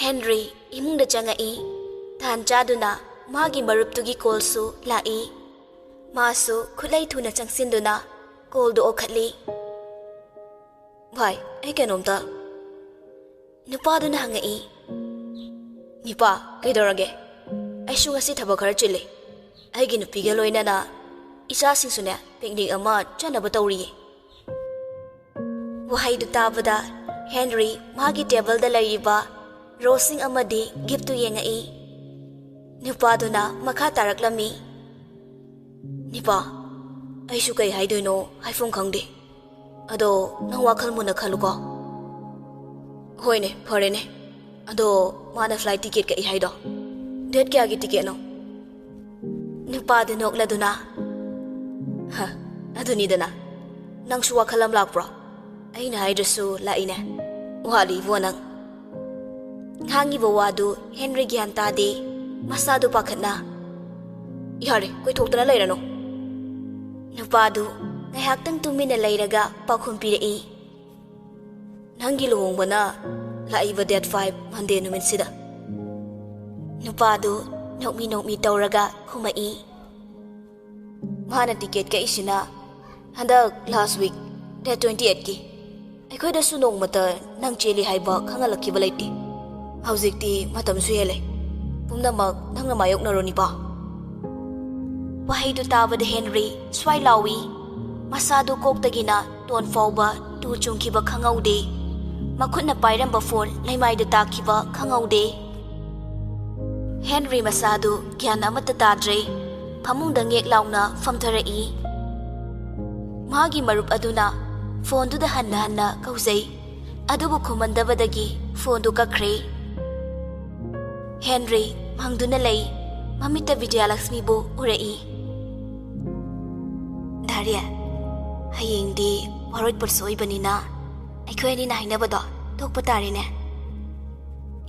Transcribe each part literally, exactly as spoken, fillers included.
Henry ꯏꯃꯨꯡꯗ ꯆꯪꯉꯛꯏ꯫ ꯇꯥꯟ ꯆꯥꯗꯨꯅ ꯃꯥꯒꯤ ꯃꯔꯨꯞꯇꯨꯒꯤ ꯀꯣꯜꯁꯨ ꯂꯥꯛꯏ꯫ ꯃꯥꯁꯨ ꯈꯨꯠꯂꯩ ꯊꯨꯅ ꯆꯪꯁꯤꯟꯗꯨꯅ ꯀꯣꯜꯗꯨ ꯑꯣꯛꯈꯠꯂꯤ꯫ "ꯚꯥꯏ, ꯑꯩ ꯀꯩꯅꯣꯝꯇ," ꯅꯨꯄꯥꯗꯨꯅ ꯍꯪꯉꯛꯏ꯫ "ꯅꯤꯄꯥ, ꯀꯩꯗꯧꯔꯒꯦ?" "ꯑꯩꯁꯨ ꯉꯁꯤ ꯊꯕꯛ ꯈꯔ ꯆꯤꯜꯂꯤ꯫ ꯑꯩꯒꯤ ꯅꯨꯄꯤꯒ ꯂꯣꯏꯅꯅ ꯏꯆꯥꯁꯤꯡꯁꯨꯅꯦ ꯄꯤꯛꯅꯤꯛ ꯑꯃ ꯆꯠꯅꯕ ꯇꯧꯔꯤꯌꯦ꯫" ꯋꯥꯍꯩꯗꯨ ꯇꯥꯕꯗ ꯍꯦꯟꯔꯤ ꯃꯥꯒꯤ ꯇꯦꯕꯜꯗ ꯂꯩꯔꯤꯕ ꯔꯣꯁꯁꯤꯡ ꯑꯃꯗꯤ ꯒꯤꯐꯇꯨ ꯌꯦꯡꯉꯛꯏ꯫ ꯅꯨꯄꯥꯗꯨꯅ ꯃꯈꯥ ꯇꯥꯔꯛꯂꯝꯃꯤ꯫ "ꯅꯤꯄꯥ, ꯑꯩꯁꯨ ꯀꯩ ꯍꯥꯏꯗꯣꯏꯅꯣ ꯍꯥꯏꯐꯝ ꯈꯪꯗꯦ꯫ ꯑꯗꯣ ꯅꯪ ꯋꯥꯈꯜ ꯃꯨꯟꯅ ꯈꯜꯂꯨꯀꯣ꯫" "ꯍꯣꯏꯅꯦ, ꯐꯔꯦꯅꯦ꯫ ꯑꯗꯣ ꯃꯥꯅ ꯐ꯭ꯂꯥꯏꯠ ꯇꯤꯀꯦꯠ ꯀꯛꯏ ꯍꯥꯏꯗꯣ ꯗꯦꯠ ꯀꯌꯥꯒꯤ ꯇꯤꯀꯦꯠꯅꯣ?" ꯅꯨꯄꯥꯗꯨ ꯅꯣꯛꯂꯗꯨꯅ, "ꯍ, ꯑꯗꯨꯅꯤꯗꯅ꯫ ꯅꯪꯁꯨ ꯋꯥꯈꯜ ꯑꯃ ꯂꯥꯛꯄ꯭ꯔꯣ? ꯑꯩꯅ ꯍꯥꯏꯗ꯭ꯔꯁꯨ ꯂꯥꯛꯏꯅꯦ꯫ ꯋꯥꯠꯂꯤꯕꯣ ꯅꯪ?" ꯉꯥꯡꯉꯤꯕ ꯋꯥꯗꯨ ꯍꯦꯟꯔꯤ ꯒ꯭ꯌꯥꯟ ꯇꯥꯗꯦ꯫ ꯃꯁꯥꯗꯨ ꯄꯥꯈꯠꯅ, "ꯌꯥꯔꯦ, ꯀꯣꯏꯊꯣꯛꯇꯅ ꯂꯩꯔꯅꯨ꯫" ꯅꯨꯄꯥꯗꯨ ꯉꯥꯏꯍꯥꯛꯇꯪ ꯇꯨꯃꯤꯟꯅ ꯂꯩꯔꯒ ꯄꯥꯎꯈꯨꯝ ꯄꯤꯔꯛꯏ꯫ "ꯅꯪꯒꯤ ꯂꯨꯍꯣꯡꯕꯅ ꯂꯥꯛꯏꯕ ꯗꯦꯠ ꯐꯥꯏꯚ, ꯃꯟꯗꯦ ꯅꯨꯃꯤꯠꯁꯤꯗ꯫" ꯅꯨꯄꯥꯗꯨ ꯅꯣꯛꯃꯤ ꯅꯣꯛꯃꯤ ꯇꯧꯔꯒ ꯈꯨꯝꯃꯛꯏ꯫ ꯃꯥꯅ ꯇꯤꯀꯦꯠ ꯀꯛꯏꯁꯤꯅ ꯍꯟꯗꯛ ꯂꯥꯁ ꯋꯤꯛ, ꯗꯦꯠ ꯇ꯭ꯋꯦꯟꯇꯤ ꯑꯩꯠꯀꯤ꯫ ꯑꯩꯈꯣꯏꯗꯁꯨ ꯅꯣꯡꯃꯇ ꯅꯪ ꯆꯦꯜꯂꯤ ꯍꯥꯏꯕ ꯈꯪꯍꯜꯂꯛꯈꯤꯕ ꯂꯩꯇꯦ꯫ ꯍꯧꯖꯤꯛꯇꯤ ꯃꯇꯝꯁꯨ ꯍꯦꯜꯂꯦ꯫ ꯄꯨꯝꯅꯃꯛ ꯅꯪꯅ ꯃꯥꯌꯣꯛꯅꯔꯣ, ꯅꯤꯄꯥ꯫ ꯋꯥꯍꯩꯗꯨ ꯇꯥꯕꯗ ꯍꯦꯟꯔꯤ ꯁ꯭ꯋꯥꯏ ꯂꯥꯎꯏ꯫ ꯃꯁꯥꯗꯨ ꯀꯣꯛꯇꯒꯤꯅ ꯇꯣꯟ ꯐꯥꯎꯕ ꯇꯨ ꯆꯨꯡꯈꯤꯕ ꯈꯪꯍꯧꯗꯦ꯫ ꯃꯈꯨꯠꯅ ꯄꯥꯏꯔꯝꯕ ꯐꯣꯟ ꯂꯩꯃꯥꯏꯗ ꯇꯥꯈꯤꯕ ꯈꯪꯍꯧꯗꯦ꯫ ꯍꯦꯟꯔꯤ ꯃꯁꯥꯗꯨ ꯒ꯭ꯌꯥꯟ ꯑꯃꯠꯇ ꯇꯥꯗ꯭ꯔꯦ꯫ ꯐꯃꯨꯡꯗ ꯉꯦꯛ ꯂꯥꯎꯅ ꯐꯝꯊꯔꯛꯏ꯫ ꯃꯥꯒꯤ ꯃꯔꯨꯞ ꯑꯗꯨꯅ ꯐꯣꯟꯗꯨꯗ ꯍꯟꯅ ꯍꯟꯅ ꯀꯧꯖꯩ, ꯑꯗꯨꯕꯨ ꯈꯨꯝꯃꯟꯗꯕꯗꯒꯤ ꯐꯣꯟꯗꯨ ꯀꯛꯈ꯭ꯔꯦ꯫ ꯍꯦꯟꯔꯤ ꯃꯪꯗꯨꯅ ꯂꯩ, ꯃꯃꯤꯠꯇ ꯕꯤꯗ꯭ꯌꯥꯂꯛꯁꯃꯤꯕꯨ ꯎꯔꯛꯏ꯫ "ꯗꯥꯔꯤꯌꯥ, ꯍꯌꯦꯡꯗꯤ ꯋꯥꯔꯣꯏꯄꯣꯠꯁꯨ ꯑꯣꯏꯕꯅꯤꯅ ꯑꯩꯈꯣꯏ ꯑꯅꯤꯅ ꯍꯥꯏꯅꯕꯗꯣ ꯇꯣꯛꯄ ꯇꯥꯔꯦꯅꯦ?"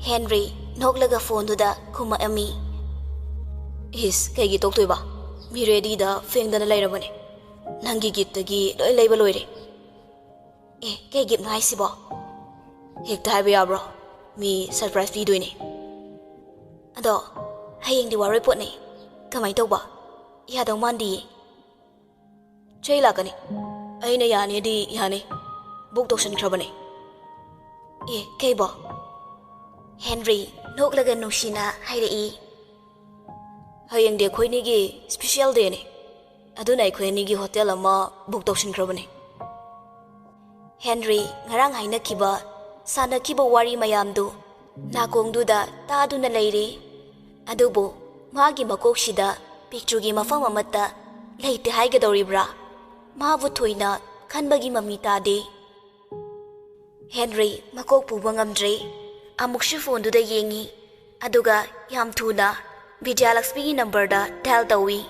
ꯍꯦꯟꯔꯤ ꯅꯣꯛꯂꯒ ꯐꯣꯟꯗꯨꯗ ꯈꯨꯝꯃꯛꯑꯝꯃꯤ꯫ "ꯏꯁ, ꯀꯩꯒꯤ ꯇꯣꯛꯇꯣꯏꯕ? ꯃꯤ ꯔꯦꯗꯤꯗ ꯐꯦꯡꯗꯅ ꯂꯩꯔꯕꯅꯦ꯫ ꯅꯪꯒꯤ ꯒꯤꯐꯇꯒꯤ ꯂꯣꯏ ꯂꯩꯕ ꯂꯣꯏꯔꯦ꯫" "ꯑꯦ, ꯀꯩ ꯒꯤꯐꯅꯣ ꯍꯥꯏꯁꯤꯕꯣ?" "ꯍꯦꯛꯇ ꯍꯥꯏꯕ ꯌꯥꯕ꯭ꯔꯣ? ꯃꯤ ꯁꯔꯄ꯭ꯔꯥꯏꯖ ꯄꯤꯗꯣꯏꯅꯦ꯫ ꯑꯗꯣ ꯍꯌꯦꯡꯗꯤ ꯋꯥꯔꯣꯏ ꯄꯣꯠꯅꯦ꯫ ꯀꯃꯥꯏꯅ ꯇꯧꯕ? ꯌꯥꯗꯧ ꯃꯥꯟꯗꯤꯌꯦ꯫ ꯆꯩ ꯂꯥꯛꯀꯅꯤ꯫ ꯑꯩꯅ ꯌꯥꯅꯤꯗꯤ ꯌꯥꯅꯤ꯫ ꯕꯨꯛ ꯇꯧꯁꯟꯈ꯭ꯔꯕꯅꯦ꯫ ꯑꯦ, ꯀꯩꯕꯣ? ꯍꯦꯟꯔꯤ ꯅꯣꯛꯂꯒ ꯅꯨꯡꯁꯤꯅ ꯍꯥꯏꯔꯛꯏ꯫ ꯍꯌꯦꯡꯗꯤ ꯑꯩꯈꯣꯏꯅꯤꯒꯤ ꯁ꯭ꯄꯦꯁꯤꯌꯦꯜ ꯗꯦꯅꯦ꯫ ꯑꯗꯨꯅ ꯑꯩꯈꯣꯏ ꯑꯅꯤꯒꯤ ꯍꯣꯇꯦꯜ ꯑꯃ ꯕꯨꯛ ꯇꯧꯁꯤꯟꯈ꯭ꯔꯕꯅꯦ꯫ ꯍꯦꯟꯔꯤ ꯉꯔꯥꯡ ꯍꯥꯏꯅꯈꯤꯕ, ꯁꯥꯟꯅꯈꯤꯕ ꯋꯥꯔꯤ ꯃꯌꯥꯝꯗꯨ ꯅꯥꯀꯣꯡꯗꯨꯗ ꯇꯥꯗꯨꯅ ꯂꯩꯔꯤ꯫ ꯑꯗꯨꯕꯨ ꯃꯥꯒꯤ ꯃꯀꯣꯛꯁꯤꯗ ꯄꯤꯛꯇ꯭ꯔꯨꯒꯤ ꯃꯐꯝ ꯑꯃꯠꯇ ꯂꯩꯇꯦ ꯍꯥꯏꯒꯗꯧꯔꯤꯕ꯭ꯔꯥ? ꯃꯥꯕꯨ ꯊꯣꯏꯅ ꯈꯟꯕꯒꯤ ꯃꯃꯤ ꯇꯥꯗꯦ꯫ ꯍꯦꯟꯔꯤ ꯃꯀꯣꯛ ꯄꯨꯕ ꯉꯝꯗ꯭ꯔꯦ꯫ ꯑꯃꯨꯛꯁꯨ ꯐꯣꯟꯗꯨꯗ ꯌꯦꯡꯉꯤ, ꯑꯗꯨꯒ ꯌꯥꯝ ꯊꯨꯅ ꯕꯤꯗ꯭ꯌꯥꯂꯛꯁꯃꯤꯒꯤ ꯅꯝꯕꯔꯗ ꯗꯥꯏꯜ ꯇꯧꯏ꯫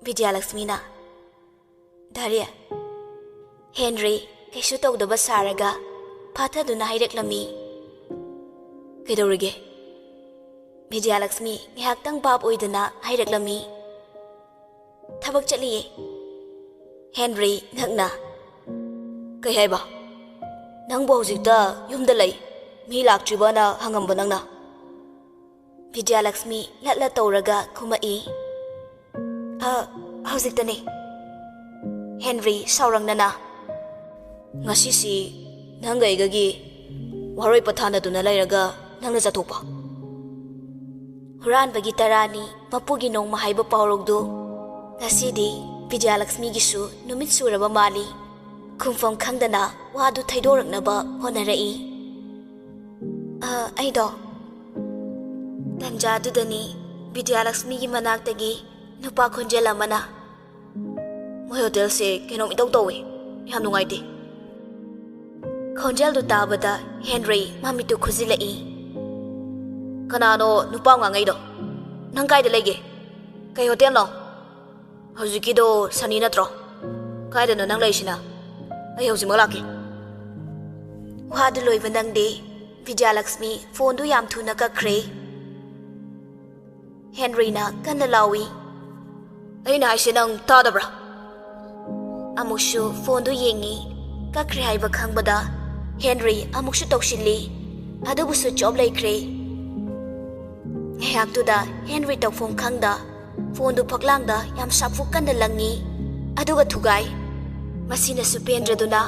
ꯕꯤꯗ꯭ꯌꯥꯂꯛꯁꯃꯤꯅ, "ꯗꯥꯔꯦ?" ꯍꯦꯟꯔꯤ ꯀꯩꯁꯨ ꯇꯧꯗꯕ ꯁꯥꯔꯒ ꯐꯥꯊꯗꯨꯅ ꯍꯥꯏꯔꯛꯂꯝꯃꯤ꯫ "ꯀꯩꯗꯧꯔꯒꯦ?" ꯕꯤꯗ꯭ꯌꯥꯂꯛꯁꯃꯤ ꯉꯥꯏꯍꯥꯛꯇꯪ ꯚꯥꯞ ꯑꯣꯏꯗꯅ ꯍꯥꯏꯔꯛꯂꯝꯃꯤ꯫ "ꯊꯕꯛ ꯆꯠꯂꯤꯌꯦ꯫" ꯍꯦꯟꯔꯤ ꯉꯛꯅ, "ꯀꯩ ꯍꯥꯏꯕ? ꯅꯪꯕꯨ ꯍꯧꯖꯤꯛꯇ ꯌꯨꯝꯗ ꯂꯩ, ꯃꯤ ꯂꯥꯛꯇ꯭ꯔꯤꯕꯅ ꯍꯪꯉꯝꯕ ꯅꯪꯅ?" ꯕꯤꯗ꯭ꯌꯥꯂꯛꯁꯃꯤ ꯂꯠꯂ ꯇꯧꯔꯒ ꯈꯨꯝꯃꯛꯏ꯫ "ꯑ, ꯍꯧꯖꯤꯛꯇꯅꯦ꯫" ꯍꯦꯟꯔꯤ ꯁꯥꯎꯔꯪꯅꯅ, "ꯉꯁꯤꯁꯤ ꯅꯪꯒ ꯑꯩꯒꯒꯤ ꯋꯥꯔꯣꯏ ꯄꯣꯊꯥꯅꯗꯨꯅ ꯂꯩꯔꯒ ꯅꯪꯅ ꯆꯠꯊꯣꯛꯄ?" ꯍꯨꯔꯥꯟꯕꯒꯤ ꯇꯔꯥꯅꯤ ꯃꯄꯨꯒꯤ ꯅꯣꯡꯃ ꯍꯥꯏꯕ ꯄꯥꯎꯔꯧꯗꯨ ꯉꯁꯤꯗꯤ ꯕꯤꯗ꯭ꯌꯥꯂꯛꯁꯃꯤꯒꯤꯁꯨ ꯅꯨꯃꯤꯠ ꯁꯨꯔꯕ ꯃꯥꯜꯂꯤ꯫ ꯈꯨꯝꯐꯝ ꯈꯪꯗꯅ ꯋꯥꯗꯨ ꯊꯩꯗꯣꯔꯛꯅꯕ ꯍꯣꯠꯅꯔꯛꯏ꯫ "ꯑ, ꯑꯩꯗꯣ꯫" ꯇꯟꯖꯥꯗꯨꯗꯅꯤ ꯕꯤꯗ꯭ꯌꯥꯂꯛꯁꯃꯤꯒꯤ ꯃꯅꯥꯛꯇꯒꯤ ꯅꯨꯄꯥ ꯈꯣꯟꯖꯦꯜ ꯑꯃꯅ, "ꯃꯣꯏ ꯍꯣꯇꯦꯜꯁꯦ ꯀꯩꯅꯣꯝ ꯏꯇꯧ ꯇꯧꯋꯦ, ꯌꯥꯝ ꯅꯨꯡꯉꯥꯏꯇꯦ꯫" ꯈꯣꯟꯖꯦꯜꯗꯨ ꯇꯥꯕꯗ ꯍꯦꯟꯔꯤ ꯃꯃꯤꯠꯇꯨ ꯈꯨꯖꯤꯜꯂꯛꯏ꯫ "ꯀꯅꯥꯅꯣ ꯅꯨꯄꯥ ꯉꯥꯡꯉꯩꯗꯣ? ꯅꯪ ꯀꯥꯏꯗ ꯂꯩꯒꯦ? ꯀꯩ ꯍꯣꯇꯦꯜꯅꯣ? ꯍꯧꯖꯤꯛꯀꯤꯗꯣ ꯁꯅꯤ ꯅꯠꯇ꯭ꯔꯣ? ꯀꯥꯏꯗꯅꯣ ꯅꯪ ꯂꯩꯁꯤꯅ? ꯑꯩ ꯍꯧꯖꯤꯛꯃꯛ ꯂꯥꯛꯀꯦ꯫" ꯋꯥꯗꯨ ꯂꯣꯏꯕ ꯅꯪꯗꯦ꯫ ꯕꯤꯗ꯭ꯌꯥꯂꯛꯁꯃꯤ ꯐꯣꯟꯗꯨ ꯌꯥꯝ ꯊꯨꯅ ꯀꯛꯈ꯭ꯔꯦ꯫ ꯍꯦꯟꯔꯤꯅ ꯀꯟꯅ ꯂꯥꯎꯏ꯫ "ꯑꯩꯅ ꯍꯥꯏꯁꯦ ꯅꯪ ꯇꯥꯗꯕ꯭ꯔꯥ?" ꯑꯃꯨꯛꯁꯨ ꯐꯣꯟꯗꯨ ꯌꯦꯡꯉꯤ꯫ ꯀꯛꯈ꯭ꯔꯦ ꯍꯥꯏꯕ ꯈꯪꯕꯗ ꯍꯦꯟꯔꯤ ꯑꯃꯨꯛꯁꯨ ꯇꯧꯁꯤꯜꯂꯤ꯫ ꯑꯗꯨꯕꯨ switch off ꯂꯩꯈ꯭ꯔꯦ꯫ ꯉꯥꯏꯍꯥꯛꯇꯨꯗ ꯍꯦꯟꯔꯤ ꯇꯧꯐꯝ ꯈꯪꯗ ꯐꯣꯟꯗꯨ ꯐꯛꯂꯥꯡꯗ ꯌꯥꯝ ꯁꯥꯐꯨ ꯀꯟꯅ ꯂꯪꯉꯤ, ꯑꯗꯨꯒ ꯊꯨꯒꯥꯏ꯫ ꯃꯁꯤꯅꯁꯨ ꯄꯦꯟꯗ꯭ꯔꯗꯨꯅ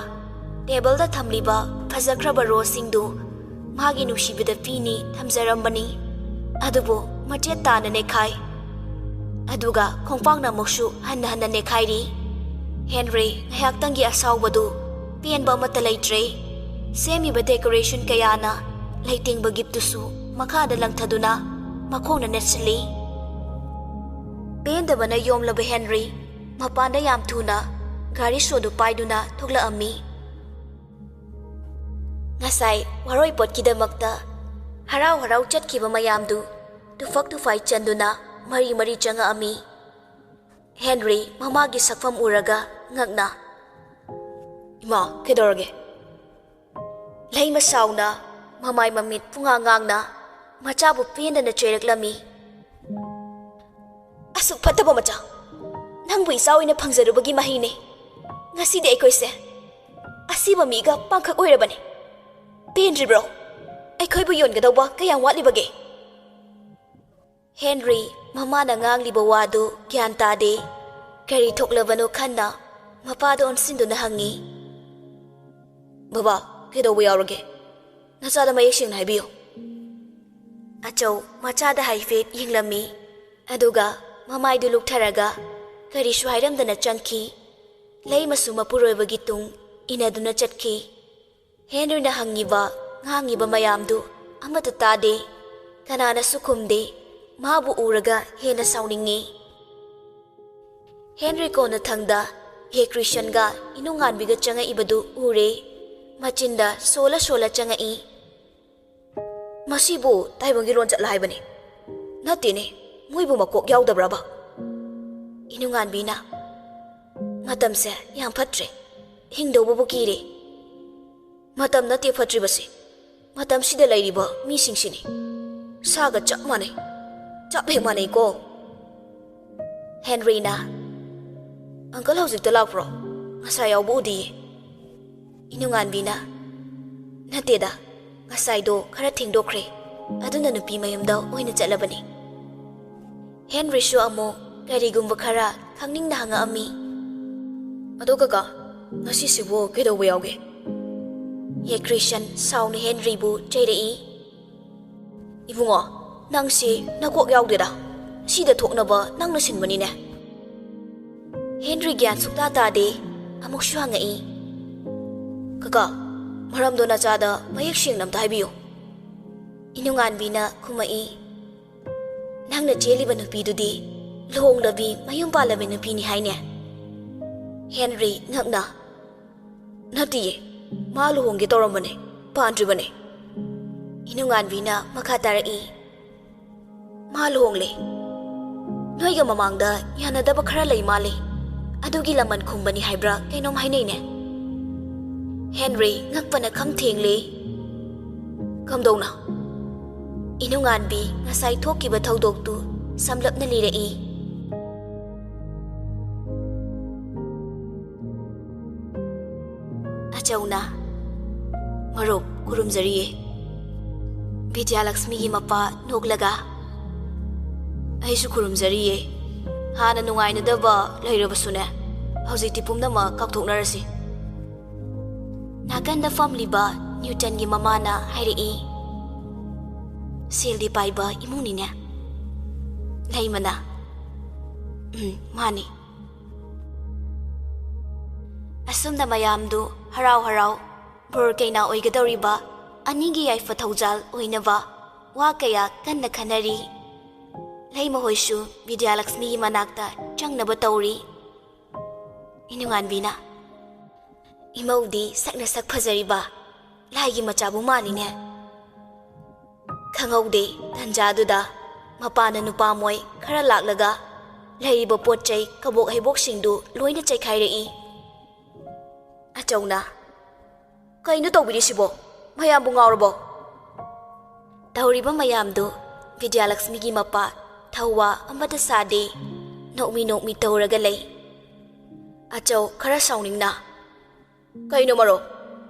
ꯇꯦꯕꯜꯗ ꯊꯝꯂꯤꯕ ꯐꯖꯈ꯭ꯔꯕ ꯔꯣꯁꯁꯤꯡꯗꯨ ꯃꯥꯒꯤ ꯅꯨꯡꯁꯤꯕꯗ ꯄꯤꯅꯤ ꯊꯝꯖꯔꯝꯕꯅꯤ꯫ ꯑꯗꯨꯕꯨ ꯃꯆꯦꯠ ꯇꯥꯅ ꯅꯦꯈꯥꯏ꯫ ꯑꯗꯨꯒ ꯈꯣꯡꯄꯥꯛꯅ ꯑꯃꯨꯛꯁꯨ ꯍꯟꯅ ꯍꯟꯅ ꯅꯦꯈꯥꯏꯔꯤ꯫ ꯍꯦꯟꯔꯤ ꯉꯥꯏꯍꯥꯛꯇꯪꯒꯤ ꯑꯁꯥꯎꯕꯗꯨ ꯄꯦꯟꯕ ꯑꯃꯠꯇ ꯂꯩꯇ꯭ꯔꯦ꯫ ꯁꯦꯝꯃꯤꯕ decoration ꯀꯌꯥꯅ ꯂꯩꯇꯦꯡꯕ gift ꯇꯨꯁꯨ ꯃꯈꯥꯗ ꯂꯪꯊꯗꯨꯅ ꯃꯈꯣꯡꯅ ꯅꯦꯠꯁꯤꯜꯂꯤ꯫ ꯄꯦꯟꯗꯕꯅ ꯌꯣꯝꯂꯕ ꯍꯦꯟꯔꯤ ꯃꯄꯥꯟꯗ ꯌꯥꯝ ꯊꯨꯅ ꯒꯥꯔꯤ ꯁꯣꯗꯨ ꯄꯥꯏꯗꯨꯅ ꯊꯣꯛꯂꯛꯑꯝꯃꯤ꯫ ꯉꯁꯥꯏ ꯋꯥꯔꯣꯏ ꯄꯣꯠꯀꯤꯗꯃꯛꯇ ꯍꯔꯥꯎ ꯍꯔꯥꯎ ꯆꯠꯈꯤꯕ ꯃꯌꯥꯝꯗꯨ ꯇꯨꯐꯛ ꯇꯨꯐꯥꯏ ꯆꯟꯗꯨꯅ ꯃꯔꯤ ꯃꯔꯤ ꯆꯪꯉꯛꯑꯝꯃꯤ꯫ ꯍꯦꯟꯔꯤ ꯃꯃꯥꯒꯤ ꯁꯛꯐꯝ ꯎꯔꯒ ꯉꯛꯅ, "ꯏꯃꯥ, ꯀꯩꯗꯧꯔꯒꯦ?" ꯂꯩꯃ ꯁꯥꯎꯅ ꯃꯃꯥꯏ ꯃꯃꯤꯠ ꯄꯨꯡꯉꯥꯡ ꯉꯥꯡꯅ ꯃꯆꯥꯕꯨ ꯄꯦꯟꯗꯅ ꯆꯩꯔꯛꯂꯝꯃꯤ꯫ "ꯑꯁꯨꯛ ꯐꯠꯇꯕ ꯃꯆꯥ! ꯅꯪꯕꯨ ꯏꯆꯥ ꯑꯣꯏꯅ ꯐꯪꯖꯔꯨꯕꯒꯤ ꯃꯍꯩꯅꯦ꯫ ꯉꯁꯤꯗꯤ ꯑꯩꯈꯣꯏꯁꯦ ꯑꯁꯤꯕ ꯃꯤꯒ ꯄꯥꯡꯈꯛ ꯑꯣꯏꯔꯕꯅꯦ꯫ ꯄꯦꯟꯗ꯭ꯔꯤꯕ꯭ꯔꯣ? ꯑꯩꯈꯣꯏꯕꯨ ꯌꯣꯟꯒꯗꯧꯕ ꯀꯌꯥꯝ ꯋꯥꯠꯂꯤꯕꯒꯦ?" ꯍꯦꯟꯔꯤ ꯃꯃꯥꯅ ꯉꯥꯡꯂꯤꯕ ꯋꯥꯗꯨ ꯒ꯭ꯌꯥꯟ ꯇꯥꯗꯦ꯫ ꯀꯔꯤ ꯊꯣꯛꯂꯕꯅꯣ ꯈꯟꯅ ꯃꯄꯥꯗ ꯑꯣꯟꯁꯤꯟꯗꯨꯅ ꯍꯪꯉꯤ꯫ "ꯕꯕꯥ, ꯀꯩꯗꯧꯕ ꯌꯥꯎꯔꯒꯦ? ꯅꯆꯥꯗ ꯃꯌꯦꯛ ꯁꯦꯡꯅ ꯍꯥꯏꯕꯤꯌꯨ꯫" ꯑꯆꯧ ꯃꯆꯥꯗ ꯍꯥꯏꯐꯦꯠ ꯌꯦꯡꯂꯝꯃꯤ꯫ ꯑꯗꯨꯒ ꯃꯃꯥꯏꯗꯨ ꯂꯨꯛꯊꯔꯒ ꯀꯔꯤꯁꯨ ꯍꯥꯏꯔꯝꯗꯅ ꯆꯪꯈꯤ꯫ ꯂꯩꯃꯁꯨ ꯃꯄꯨꯔꯣꯏꯕꯒꯤ ꯇꯨꯡ ꯏꯟꯅꯗꯨꯅ ꯆꯠꯈꯤ꯫ ꯍꯦꯟꯔꯤꯅ ꯍꯪꯉꯤꯕ, ꯉꯥꯡꯉꯤꯕ ꯃꯌꯥꯝꯗꯨ ꯑꯃꯠꯇ ꯇꯥꯗꯦ꯫ ꯀꯅꯥꯅꯁꯨ ꯈꯨꯝꯗꯦ꯫ ꯃꯥꯕꯨ ꯎꯔꯒ ꯍꯦꯟꯅ ꯁꯥꯎꯅꯤꯡꯉꯤ꯫ ꯍꯦꯟꯔꯤ ꯀꯣꯟꯅꯊꯪꯗ ꯍꯦ ꯀ꯭ꯔꯤꯁꯟꯒ ꯏꯅꯨꯡꯉꯥꯟꯕꯤꯒ ꯆꯪꯉꯛꯏꯕꯗꯨ ꯎꯔꯦ꯫ ꯃꯆꯤꯟꯗ ꯁꯣꯜꯂ ꯁꯣꯜꯂ ꯆꯪꯉꯛꯏ꯫ "ꯃꯁꯤꯕꯨ ꯇꯥꯏꯕꯪꯒꯤ ꯂꯣꯟꯆꯠꯂ ꯍꯥꯏꯕꯅꯤ꯫ ꯅꯠꯇꯦꯅꯦ, ꯃꯣꯏꯕꯨ ꯃꯀꯣꯛ ꯌꯥꯎꯗꯕ꯭ꯔꯕ?" ꯏꯅꯨꯡꯉꯥꯟꯕꯤꯅ, "ꯃꯇꯝꯁꯦ ꯌꯥꯝ ꯐꯠꯇ꯭ꯔꯦ꯫ ꯍꯤꯡꯗꯧꯕꯕꯨ ꯀꯤꯔꯦ꯫" "ꯃꯇꯝ ꯅꯠꯇꯦ ꯐꯠꯇ꯭ꯔꯤꯕꯁꯦ, ꯃꯇꯝꯁꯤꯗ ꯂꯩꯔꯤꯕ ꯃꯤꯁꯤꯡꯁꯤꯅꯤ꯫ ꯁꯥꯒ ꯆꯞ ꯃꯥꯟꯅꯩ, ꯆꯞ ꯍꯦꯛ ꯃꯥꯟꯅꯩꯀꯣ꯫" ꯍꯦꯟꯔꯤꯅ, "ꯑꯪꯀꯜ ꯍꯧꯖꯤꯛꯇ ꯂꯥꯛꯄ꯭ꯔꯣ? ꯉꯁꯥꯏ ꯌꯥꯎꯕ ꯎꯗꯤꯌꯦ꯫" ꯏꯅꯨꯡꯉꯥꯟꯕꯤꯅ, "ꯅꯠꯇꯦꯗ, ꯉꯁꯥꯏꯗꯣ ꯈꯔ ꯊꯦꯡꯗꯣꯛꯈ꯭ꯔꯦ, ꯑꯗꯨꯅ ꯅꯨꯄꯤ ꯃꯌꯨꯝꯗ ꯑꯣꯏꯅ ꯆꯠꯂꯕꯅꯤ꯫ ꯍꯦꯟꯔꯤꯁꯨ ꯑꯃꯨꯛ ꯀꯔꯤꯒꯨꯝꯕ ꯈꯔ ꯈꯪꯅꯤꯡꯅ ꯍꯪꯉꯛꯑꯝꯃꯤ꯫ "ꯑꯗꯣ ꯀꯀꯥ, ꯉꯁꯤꯁꯤꯕꯨ ꯀꯩꯗꯧꯕ ꯌꯥꯎꯒꯦ?" ꯍꯦ ꯀ꯭ꯔꯤꯁꯟ ꯁꯥꯎꯅ ꯍꯦꯟꯔꯤꯕꯨ ꯆꯩꯔꯛꯏ꯫ "ꯏꯕꯨꯡꯉꯣ, ꯅꯪꯁꯤ ꯅꯀꯣꯛ ꯌꯥꯎꯗꯦꯗ꯫ ꯁꯤꯗ ꯊꯣꯛꯅꯕ ꯅꯪꯅ ꯁꯤꯟꯕꯅꯤꯅꯦ꯫" ꯍꯦꯟꯔꯤ ꯒ꯭ꯌꯥꯟ ꯁꯨꯛꯇꯥ ꯇꯥꯗꯦ꯫ ꯑꯃꯨꯛꯁꯨ ꯍꯪꯉꯛꯏ꯫ "ꯀꯀꯥ, ꯃꯔꯝꯗꯣ ꯅꯆꯥꯗ ꯃꯌꯦꯛ ꯁꯦꯡꯅ ꯑꯝꯇ ꯍꯥꯏꯕꯤꯌꯨ꯫" ꯏꯅꯨꯉꯥꯟꯕꯤꯅ ꯈꯨꯝꯃꯛꯏ꯫ "ꯅꯪꯅ ꯆꯦꯜꯂꯤꯕ ꯅꯨꯄꯤꯗꯨꯗꯤ ꯂꯨꯍꯣꯡꯂꯕꯤ ꯃꯌꯨꯝ ꯄꯥꯜꯂꯕꯤ ꯅꯨꯄꯤꯅꯤ ꯍꯥꯏꯅꯦ?" ꯍꯦꯟꯔꯤ ꯉꯛꯅ꯫ "ꯅꯠꯇꯤꯌꯦ, ꯃꯥ ꯂꯨꯍꯣꯡꯒꯦ ꯇꯧꯔꯝꯕꯅꯦ, ꯄꯥꯟꯗ꯭ꯔꯤꯕꯅꯦ꯫" ꯏꯅꯨꯉꯥꯟꯕꯤꯅ ꯃꯈꯥ ꯇꯥꯔꯛꯏ꯫ "ꯃꯥ ꯂꯨꯍꯣꯡꯂꯦ꯫ ꯅꯣꯏꯒ ꯃꯃꯥꯡꯗ ꯌꯥꯅꯗꯕ ꯈꯔ ꯂꯩ ꯃꯥꯜꯂꯦ꯫ ꯑꯗꯨꯒꯤ ꯂꯃꯟ ꯈꯨꯝꯕꯅꯤ ꯍꯥꯏꯕ꯭ꯔꯥ ꯀꯩꯅꯣꯝ ꯍꯥꯏꯅꯩꯅꯦ꯫" ꯍꯦꯟꯔꯤ ꯉꯛꯄꯅ ꯈꯝ ꯊꯦꯡꯂꯦ꯫ "ꯀꯝꯗꯧꯅ?" ꯏꯅꯨꯉꯥꯟꯕꯤ ꯉꯁꯥꯏ ꯊꯣꯛꯈꯤꯕ ꯊꯧꯗꯣꯛꯇꯨ ꯁꯝꯂꯞꯅ ꯂꯤꯔꯛꯏ꯫ ꯑꯆꯧꯅ, "ꯃꯔꯨꯞ, ꯈꯨꯔꯨꯝꯖꯔꯤꯌꯦ꯫" ꯕꯤꯗ꯭ꯌꯥꯂꯛꯁꯃꯤꯒꯤ ꯃꯄꯥ ꯅꯣꯛꯂꯒ, "ꯑꯩꯁꯨ ꯈꯨꯔꯨꯝꯖꯔꯤꯌꯦ꯫ ꯍꯥꯟꯅ ꯅꯨꯡꯉꯥꯏꯅꯗꯕ ꯂꯩꯔꯕꯁꯨꯅꯦ, ꯍꯧꯖꯤꯛꯇꯤ ꯄꯨꯝꯅꯃꯛ ꯀꯥꯎꯊꯣꯛꯅꯔꯁꯤ꯫" ꯅꯥꯀꯟꯗ ꯐꯝꯂꯤꯕ ꯅ꯭ꯌꯨꯇꯟꯒꯤ ꯃꯃꯥꯅ ꯍꯥꯏꯔꯛꯏ, "ꯁꯦꯜꯗꯤ ꯄꯥꯏꯕ ꯏꯃꯨꯡꯅꯤꯅꯦ꯫" ꯂꯩꯃꯅ, "ꯎꯝ, ꯃꯥꯅꯤ꯫" ꯑꯁꯨꯝꯅ ꯃꯌꯥꯝꯗꯨ ꯍꯔꯥꯎ ꯍꯔꯥꯎ ꯕꯣꯔ ꯀꯩꯅꯥ ꯑꯣꯏꯒꯗꯧꯔꯤꯕ ꯑꯅꯤꯒꯤ ꯌꯥꯏꯐ ꯊꯧꯖꯥꯜ ꯑꯣꯏꯅꯕ ꯋꯥ ꯀꯌꯥ ꯀꯟꯅ ꯈꯟꯅꯔꯤ꯫ ꯂꯩꯃꯍꯣꯏꯁꯨ ꯕꯤꯗ꯭ꯌꯥꯂꯛꯁꯃꯤꯒꯤ ꯃꯅꯥꯛꯇ ꯆꯪꯅꯕ ꯇꯧꯔꯤ꯫ ꯏꯅꯨꯉꯥꯟꯕꯤꯅ, "ꯏꯃꯧꯗꯤ ꯁꯛꯅ ꯁꯛ ꯐꯖꯔꯤꯕ ꯂꯥꯏꯒꯤ ꯃꯆꯥꯕꯨ ꯃꯥꯜꯂꯤꯅꯦ꯫" ꯈꯪꯍꯧꯗꯦ, ꯇꯟꯖꯥꯗꯨꯗ ꯃꯄꯥꯅ ꯅꯨꯄꯥ ꯃꯣꯏ ꯈꯔ ꯂꯥꯛꯂꯒ ꯂꯩꯔꯤꯕ ꯄꯣꯠ ꯆꯩ, ꯀꯕꯣꯛ ꯍꯩꯕꯣꯛꯁꯤꯡꯗꯨ ꯂꯣꯏꯅ ꯆꯩꯈꯥꯏꯔꯛꯏ꯫ ꯑꯆꯧꯅ, "ꯀꯩꯅꯣ ꯇꯧꯕꯤꯔꯤꯁꯤꯕꯣ? ꯃꯌꯥꯝꯕꯨ ꯉꯥꯎꯔꯕꯣ?" ꯇꯧꯔꯤꯕ ꯃꯌꯥꯝꯗꯨ ꯕꯤꯗ꯭ꯌꯥꯂꯛꯁꯃꯤꯒꯤ ꯃꯄꯥ ꯊꯧꯋꯥ ꯑꯃꯠꯇ ꯁꯥꯗꯦ, ꯅꯣꯛꯃꯤ ꯅꯣꯛꯃꯤ ꯇꯧꯔꯒ ꯂꯩ꯫ ꯑꯆꯧ ꯈꯔ ꯁꯥꯎꯅꯤꯡꯅ, "ꯀꯩꯅꯣ ꯃꯔꯨꯞ?